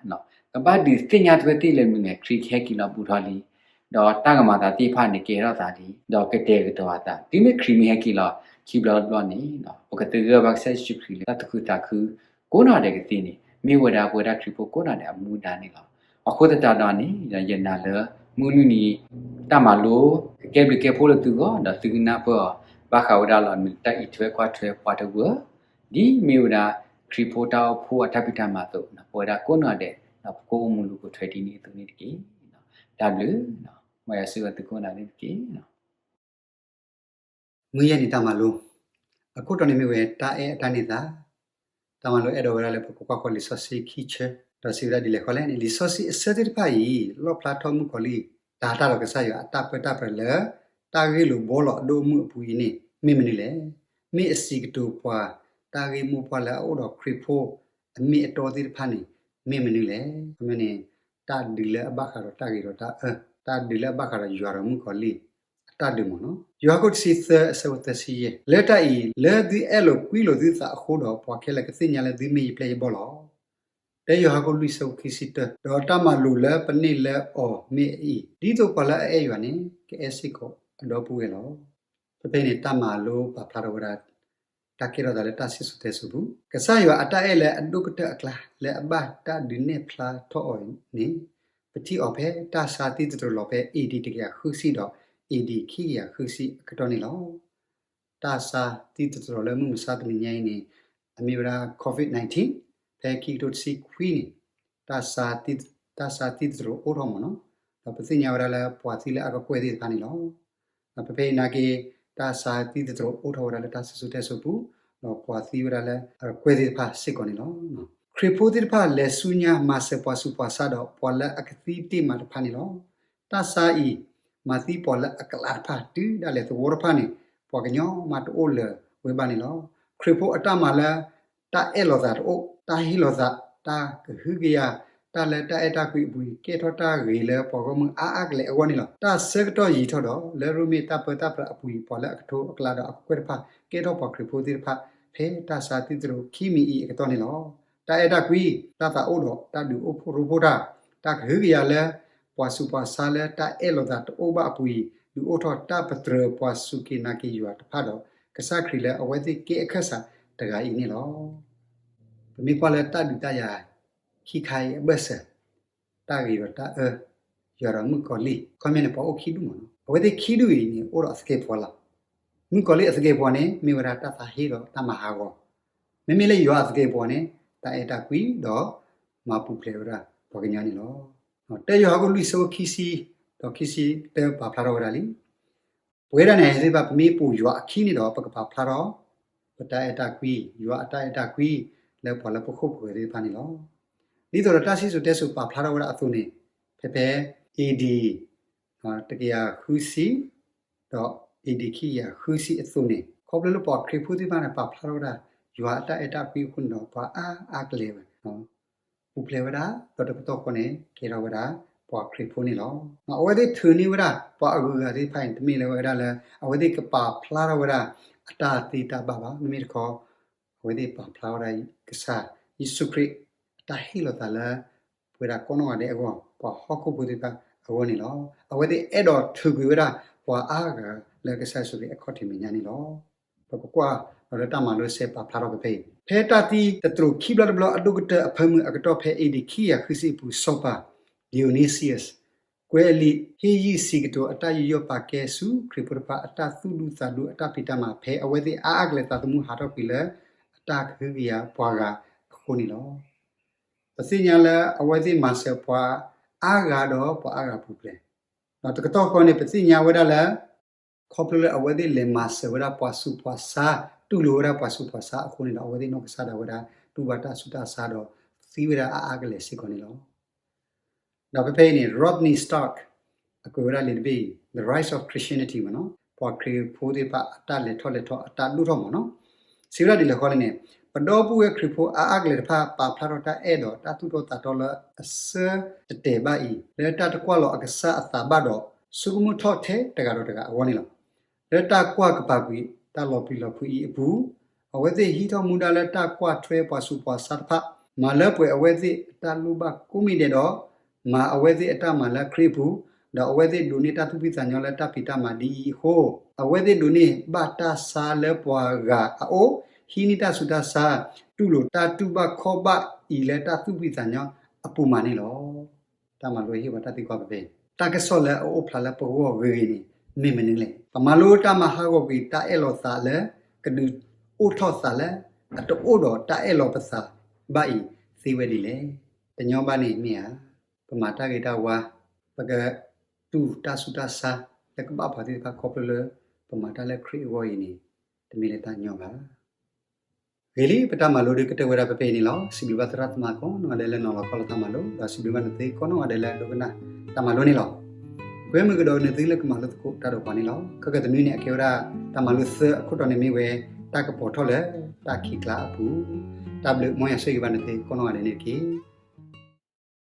ကဘၣ်ဒုးသ့ၣ်ညါထွဲသ့ၣ်လၢမနုၤလဲၣ် ခရံာ်ကဟဲက့ၤလီၤဘူးထီၣ်လံ, ဒီးတၢ်ကမၤအသးသ့ၣ်တဖၣ်န့ၣ် ကဲထီၣ်သးလံ, ဒီးကတဲာ်ကတီၤအသး တုၤမ့ၢ်ခရံာ်မ့ၢ်ဟဲက့ၤလီၤခံဘျီတဘျီန့ၣ် ပကသဂၢၢ်ဘၣ်ကစၢ်ယ့ၣ်ၡူးခရံာ်လၢတၢ်သူၣ်ခုသးခု ကိးနီၢ်ဒဲးကသ့န့ၣ် မ့ၢ်ဝဲဒၣ်ပဝဲဒၣ်ခရံာ်ဖိကိးနီၢ်ဒဲးအမူဒါန့ၣ်လီၤ. အဃိသတးဒီးန့ၣ် ယနာ်လၢ မုၢ်လွံၢ်နံၤ တၢ်မၤလိ ကကဲဘျုးကဲဖှိၣ်လၢသုဂီၢ် ဒီးသုကနၢ်ပၢၢ်အီၤ ဘၣ်ဃးဝဲဒၣ်လီၤမ့ၢ်တၢ်အံးထွဲကွၢ်ထွဲပှၤတဝၢ ဒ်မ့ၢ်ဝဲဒၣ်ခရံာ်ဖိတၢ်အိၣ်ဖှိၣ်အတၢ်ဖံးတၢ်မၤအသိး ပဝဲဒၣ်ကိးနီၢ်ဒဲး ပကအိၣ်မူလူၤပိာ်ထွဲဒ်န့ၣ်အသိးန့ၣ်တက့ၢ်. တၢ်ဘျုး မ်ယွၤဆိၣ်ဂ့ၤသုကိးနီၢ်ဒဲးန့ၣ်တက့ၢ်. မုၢ်ယဲၢ်နံၤတၢ်မၤလိ အခိၣ်တီန့ၣ်မ့ၢ်ဝဲ တၢ်အဲၣ်အတၢ်န့ၢ်သါ. တၢ်မၤလိအဲၣ်ဒိးဝဲဒၣ်လၢပကကွၢ်ဃီလံာ်စီဆှံခံဆၢ, ဒီးစံးဝဲဒၣ်ဒ်လဲၣ်ဃီလဲၣ်န့ၣ် လံာ်စီဆှံအဆၢသ့ၣ်တဖၣ်အံၤ လီၣ်ဖျါထီၣ်မုၣ်ကီၤလံၢ် တၤတၢ်ဒီးကစၢ်ယွၤအတၢ်ပၢတၢ်ပြးလၢ တၢ်ဂ့ၢ်လိာ်ဘှီလိာ်အဒိၣ်အမုၢ်အပူၤအံၤန့ၣ် မ့ၢ်မနုၤလဲၣ်. မ့ၢ်အစံးကတိၤပှၤ တၢ်ဂ့ၢ်မိၢ်ပှၢ်လၢအအိၣ်ဒီးခရံာ်ဖိ အမ့ၢ်အတီသ့ၣ်တဖၣ်န့ၣ် မ့ၢ်မနုၤလဲၣ်. အမ့ၢ်န့ၣ် တၢ်ဒုးလၢအဘၣ်ဃးဒီးတၢ်ဂ့ၤဒီးတၢ်အၢ, တၢ်ဒုးလၢအဘၣ်ဃးဒီးယွၤဒီးမုၣ်ကီၤလံၢ် အ တၢ်ဒုးမ့ၢ်နီၤ. ယိၤဟၣ်ခိၣ်တဆံသၢအဆၢဖိသၢဆံယဲၢ်, လၢတၢ်အံၤ လၢသုအဲၣ်လိာ်ကွံလိာ်သုသးအဃိဒီး ပှၤခဲလၢာ်ကသ့ၣ်ညါလၢသုမ့ၢ်ယပျဲၢ်ယဘီၣ်လီၤ. တၢယိၤဟၣ်ခိၣ်လွံၢ် အဆၢဖိခံဆံတၢ, ဒီးတၢ်မၤလိာ်လၢပန့ၢ်လၢအီၤမ့ၢ်အအံၤ, ဒ်သိးပှၤလၢအအဲၣ်ယွၤန့ၣ် ကအဲၣ်စ့ၢ်ကီးအဒီပုၢ်ဝဲၢ်လီၤ. ဖဲဖဲအံၤန့ၣ် တၢ်မၤလိပာ်ဖျါထီၣ်ဝဲဒၣ် တၢ်ကဲထီၣ်သးလၢတၢ်စံၣ်စိၤတဲစိၤပူၤ, ကစၢ်ယွၤအတၢ်အဲၣ်လၢအဒိၣ်ကတၢၢ်အကျါ လၢအဘၣ်တၢ်ဒုးနဲၣ်ဖျါထီၣ်အီၤန့ၣ် ပထံၣ်အီၤဖဲတၢ်ဆါသံသတြိာ်လီၤဖဲ A D တကယၤဃုဆံဒီး A D ခံကယၤဃုဆံအကတီၢ်န့ၣ်လီၤ. တၢ်ဆါသံသတြိာ်လၢမုၢ်မဆါတနံၤညါအံၤန့ၣ် အမ့ၢ်ဝဲဒၣ် COVID nineteen ဖဲခံကထိတဆံခွံန့ၣ် တၢ်ဆါသံသတြိာ်အိၣ်ထီၣ်မ့ၢ်နီၤ, ဒီးပသ့ၣ်ညါဝဲဒၣ်လၢပှၤသံလၢအကကွဲၢ်သ့ၣ်တဖၣ်န့ၣ်လီၤ. ဒီးဖဲဖဲအံၤနာ်က့ တၢ်ဆါသံသတြိာ်အိၣ်ထီၣ်ဝဲဒၣ်လၢတၢ်စံၣ်စိၤတဲစိၤပူၤ, ဒီးပှၤသံဝဲဒၣ်လၢအကကွဲၢ်သ့ၣ်တဖၣ်စ့ၢ်ကီးန့ၣ်လီၤ. ခရံာ်ဖိသ့ၣ်တဖၣ်လဲၤဆူညါမၤစၢၤပှၤဆူးပှၤဆါဒီးပှၤလၢအကသံတ့ၢ်မးတဖၣ်န့ၣ်လီၤ. တၢ်ဆါအံၤ မၤသံပှၤလၢအကလးတဖၣ်တုၤဒၣ်လဲာ်သဝီတဖၣ်န့ၣ် ပှၤကညီမးတအိၣ်လၢၤဝဲဘၣ်န့ၣ်လီၤ. ခရံာ်ဖိအတၢ်မၤလၢ တၢ်အဲၣ်လီၤသးတအိၣ်, တၢ်ဟ့ၣ်လီၤသး, တၢ်ကဟုကယာ်, တၢ်လၢတၢ်အဲၣ်တၢ်ကွံအပူၤ ကဲထီၣ်တၢ်ဂ့ၤလၢပှၤဂီၢ်မုၢ်အါအါကလဲာ်အဂီၢ်န့ၣ်လီၤ. တၢ်ဆၢကတီၢ်ယံာ်ထီၣ်ဒီး လၢရိမ့ၤတၢ်ပၢတၢ်ပြးအပူၤအံၤ ပှၤလၢအကထိအကလးဒီးအကကွဲၢ်တဖၣ် ကဲထီၣ်ပှၤခရံာ်ဖိသ့ၣ်တဖၣ် ဖဲတၢ်ဆါသံသတြိာ်ခံမံၤအံၤအကတီၢ်န့ၣ်လီၤ. တၢ်အဲၣ်တၢ်ကွံ, တၢ်သးအိၣ်ဒီးတၢ်ဒုးအိၣ်ဖှိၣ်ရိဖှိၣ်တၢ်, တၢ်ကဟုကယာ်လၢ ပှၤဆူးပှၤဆါလၢတၢ်အဲၣ်လီၤသးတအိၣ်ဘၣ်အပူၤအံၤ ဒုးအိၣ်ထီၣ်တၢ်ပတြၢၤပှၤစူၢ်က့ၤနာ်က့ၤယွၤတဖၣ်ဒီး ကစၢ်ခရံာ်လၢအဝဲသ့ၣ်ကဲအခၢၣ်စးတဂၤအံၤန့ၣ်လီၤ. ပမ့ၢ်ကွၢ်လၢတၢ်ဒုးတၢ်ယၤခံခါအံၤအဘၢၣ်စၢၤ တၢ်ဂ့ၤဒီးတၢ်အၢ, ယွၤဒီးမုၣ်ကီၤလံၢ်, ခီပညီန့ၣ် ပှၤအိၣ်ခံဒူၣ်မ့ၢ်နီၤ. အဝဲသ့ၣ်ခံဒူၣ်အံၤန့ၣ် အိၣ်ဒီးအသကဲးပဝးလီၤ. မုၣ်ကီၤလံၢ်အသကဲးပဝးန့ၣ် မ့ၢ်ဝဲဒၣ်တၢ်သးဟ့ဒီးတၢ်မၤဟးဂီၤ, မ့မ့ၢ်လၢယွၤအသကဲးပဝးန့ၣ် တၢ်အဲၣ်တၢ်ကွံဒီး မၤပူၤဖျဲးဝဲဒၣ်ပှၤကညီန့ၣ်လီၤ. တၢယိၤဟၣ်ခိၣ်လွံၢ်ဆၢဖိခံဆံ ဒီးခံဆံတၢပာ်ဖျါထီၣ်ဝဲဒၣ်လံ ပဝဲဒၣ်န့ၣ်သ့ၣ်တဖၣ် ပမ့ၢ်ပိာ်ယွၤအခံန့ၣ်ဒီး ပကပာ်ဖျါထီၣ် ပတၢ်အဲၣ်တၢ်ကွံ, ယွၤအတၢ်အဲၣ်တၢ်ကွံ လၢပှၤလၢပခိၣ်ပဃၢၤသ့ၣ်တဖၣ်န့ၣ်လီၤ. ဒ်သိးဒီးတၢ်စံၣ်စိၤတဲစိၤပာ်ဖျါထီၣ်ဝဲဒၣ်အသိးန့ၣ် ဖဲဖဲ A D တကယၤဃုဆံ ဒီး A D ခံကယၤဃုဆံအသိးန့ၣ် ခီဖျိလၢပှၤခရံာ်ဖိသ့ၣ်တဖၣ်န့ၣ် ပာ်ဖျါထီၣ်ဝဲဒၣ် ယွၤအတၢ်အဲၣ်တၢ်ကွံအဃိန့ၣ်ဒီး ပှၤအါအါကလဲာ်ဝဲ ပူၤဖျဲးဝဲဒၣ် ဒီးတကတီၢ်ဃီန့ၣ် ကဲထီၣ်ဝဲဒၣ်ပှၤခရံာ်ဖိန့ၣ်လီၤ. အဝဲသ့ၣ်ထုးန့ၢ်ဝဲဒၣ်ပှၤအဂုၤအဂၤသ့ၣ်တဖၣ်အံၤ တမ့ၢ်လၢဝဲဒၣ်လၢ အဝဲသ့ၣ်ကပာ်ဖျါထီၣ်ဝဲဒၣ်အတၢ်သ့တၢ်ဘၣ်ဘၣ်. မ့မ့ၢ်တခီ အဝဲသ့ၣ်ပာ်ဖျါဝဲဒၣ်ကစၢ်ယ့ၣ်ၡူးခရံာ် အတၢ်ဟ့ၣ်လီၤသးလၢ ပဝဲဒၣ်ကိးနီၢ်ဂၤဒဲးအဂီၢ်, ပှၤဟီၣ်ခိၣ်ဖိသ့ၣ်တဖၣ်အဂီၢ်န့ၣ်လီၤ. အဝဲသ့ၣ်အဲၣ်ဒိးထုးကွံာ်ဝဲဒၣ် ပှၤအါဂၤလၢကစၢ်ယ့ၣ်ၡူးခရံာ်အခီၣ်ထံးမဲာ်ညါန့ၣ်လီၤ. ပကကွၢ်ဒီးလၢတၢ်မၤလိစဲးပာ်ဖျါထီၣ်ဖဲဖဲအံၤ, ဖဲတၢ်သံသတြိာ်ခံဘျီတဘျီအဒိၣ်ကတၢၢ်အဖၢမုၢ်အကတီၢ်ဖဲ A D ခံကယၤဃုဆံအပူၤ စီၤပၤ Dionysius ကွဲးလံာ်ဟ့ၣ်ယုၢ်စံးကတိၤအတၢ်ယူးယီၣ်ပာ်ကဲဆူခရံာ်ဖိတဖၣ်အတၢ်သူၣ်ဒူသးဒူအတၢ်ဖံးတၢ်မၤ ဖဲအဝဲသ့ၣ်အါအါကလဲာ်သးသမူဟးထီၣ်ကွံာ်လၢ အတၢ်ကဟုကယာ်ပှၤဂၤအဃိန့ၣ်လီၤ. ပသ့ၣ်ညါလၢအဝဲသ့ၣ်မၤစၢၤပှၤအါဂၤဒီးပှၤအါဂၤပူၤဖျဲး, ဒီးတကတီၢ်ဃီန့ၣ် ပသ့ၣ်ညါဝဲဒၣ်လၢ ခီဖျိလၢအဝဲသ့ၣ်လဲၤမၤစၢၤဝဲဒၣ်ပှၤဆူးပှၤဆါ, တူၢ်လိာ်ဝဲဒၣ်ပှၤဆူးပှၤဆါအဃိန့ၣ်ဒီး အဝဲသ့ၣ်နီၢ်ကစၢ်ဒၣ်ဝဲဒၣ် တူၢ်ဘၣ်တၢ်ဆူးတၢ်ဆါဒီးသံဝဲဒၣ်အါအါကလဲာ်စ့ၢ်ကီးန့ၣ်လီၤ. ဒီးဖဲဖဲအံၤန့ၣ် Rodney Stark အကွဲးဝဲဒၣ်လံာ်တဘ့ၣ်အံၤ The Rise of Christianity မ့ၢ်နီၤ, ပှၤခရံာ်ဖိသ့ၣ်တဖၣ်အတၢ်လဲၤထီၣ်လဲၤထီအတၢ်ဒိၣ်ထီၣ်မ့ၢ်နီၤ, စံးဝဲဒၣ်ဒ်လဲၣ်ဃီလဲၣ်န့ၣ်, ပဒီပုၢ်ဝဲၢ်ခရံာ်ဖိအါအါကလဲာ်တဖၣ် ပာ်ဖျါထီၣ်တၢ်အဲၣ်ဒီးတၢ်သူၣ်ထီၣ်သးထီၣ်လၢအဆၢတတဲာ်ဘၣ်အံၤ လၢတၢ်တကွၢ်လီၤအကစၢ်အသးဘၣ်ဒီး ဆိကမိၣ်ထီၣ်ထဲတဂၤဒီးတဂၤအဂီၢ်န့ၣ်လီၤ. လၢတၢ်ကွၢ်ကပၤကွံာ်တၢ်လီၤပျံၤလီၤဖုးအံၤအပူၤ, အဝဲသ့ၣ်ဟံးထီၣ်မူဒါလၢတၢ်ကွၢ်ထွဲပှၤဆူးပှၤဆါတဖၣ်, မၤလၢပှဲၤအဝဲသ့ၣ်အတၢ်လိၣ်ဘၣ်ကိးမံၤဒဲးဒီး မၤအဝဲသ့ၣ်အတၢ်မၤလၢခရံာ်အပူၤ, ဒီးအဝဲသ့ၣ်ဒိးန့ၢ်တၢ်သူၣ်ဖှံသးညီလၢတၢ်ဖံးတၢ်မၤဒ်အံၤအဃိ, အဝဲသ့ၣ်ဒိးန့ၢ်ဘၣ်တၢ်ဆါလၢပှၤဂၤအအိၣ်, ဟံးန့ၢ်တၢ်ဆူးတၢ်ဆါ, တူၢ်လိာ်တၢ်တူၢ်ဘၣ်ခီၣ်ဘၣ်အံၤလၢတၢ်သူၣ်ဖှံသးညီအပူၤမးန့ၣ်လီၤ. တၢ်မၤလိဟ့ၣ်ပှၤတၢ်သံကွၢ်ဖဲဖဲအံၤ, တၢ်ကစီၣ်လၢအအိၣ်ဖျါလၢပဂီၢ်ဂ့ၤဂ့ၤန့ၣ် မ့ၢ်မနုၤလဲၣ်. ပမၤလိတၢ်မၤဟးဂီၤကွံာ်တၢ်အဲၣ်လီၤသးလၢ ကဒုးအိၣ်ထီၣ်သးလၢ အတအိၣ်ဒီးတၢ်အဲၣ်လီၤပသးဘၣ်အံၤသ့ဝဲဒ်လဲၣ်. တညီဘၣ်န့ၣ်မ့ၢ်ဧါ. ပမၤတၢ်ဂ့ၤတၢ်ဝါ, ပကတူၢ်တၢ်ဆူးတၢ်ဆါ လၢကဘၣ်ပှၤသ့ၣ်တဖၣ်ခီဖျိလၢ ပမၤတၢ်လၢခရံာ်အဂီၢ်အံၤန့ၣ် တမ့ၢ်လၢတၢ်ညီဘၣ်. ဂ့ၤလံ, ပတၢ်မၤလိဒုးကတၢၢ်ဝဲဒၣ်ဖဲဖဲအံၤန့ၣ်လီၤ. စံးဘျုးဘၣ်သရၣ်သမါကိးနီၢ်ဂၤဒဲးလၢနီၤလီၤခီလီၤတၢ်မၤလိ, ဒီးစံးဘျုးဘၣ်နသုကိးနီၢ်ဂၤဒဲးလၢဒိကနၣ်တၢ်မၤလိန့ၣ်လီၤ. ကွဲမုာ်ကဒီးနသုလၢကမၤလိသကိးတၢ်ဒီးပှၤန့ၣ်လီၤ. ခဲကနံၣ်အံၤန့ၣ် အကဲဝဲဒၣ်တၢ်မၤလိသၢအခိၣ်တီန့ၣ်မ့ၢ်ဝဲ တၢ်ကပီၤထီၣ်လၢတၢ်ခံးကျါအပူၤ. တၢ်ဘျုးမ်ယွၤဆိၣ်ဂ့ၤဘၣ်နသုကိးနီၢ်ဂၤဒဲးန့ၣ်တက့ၢ်.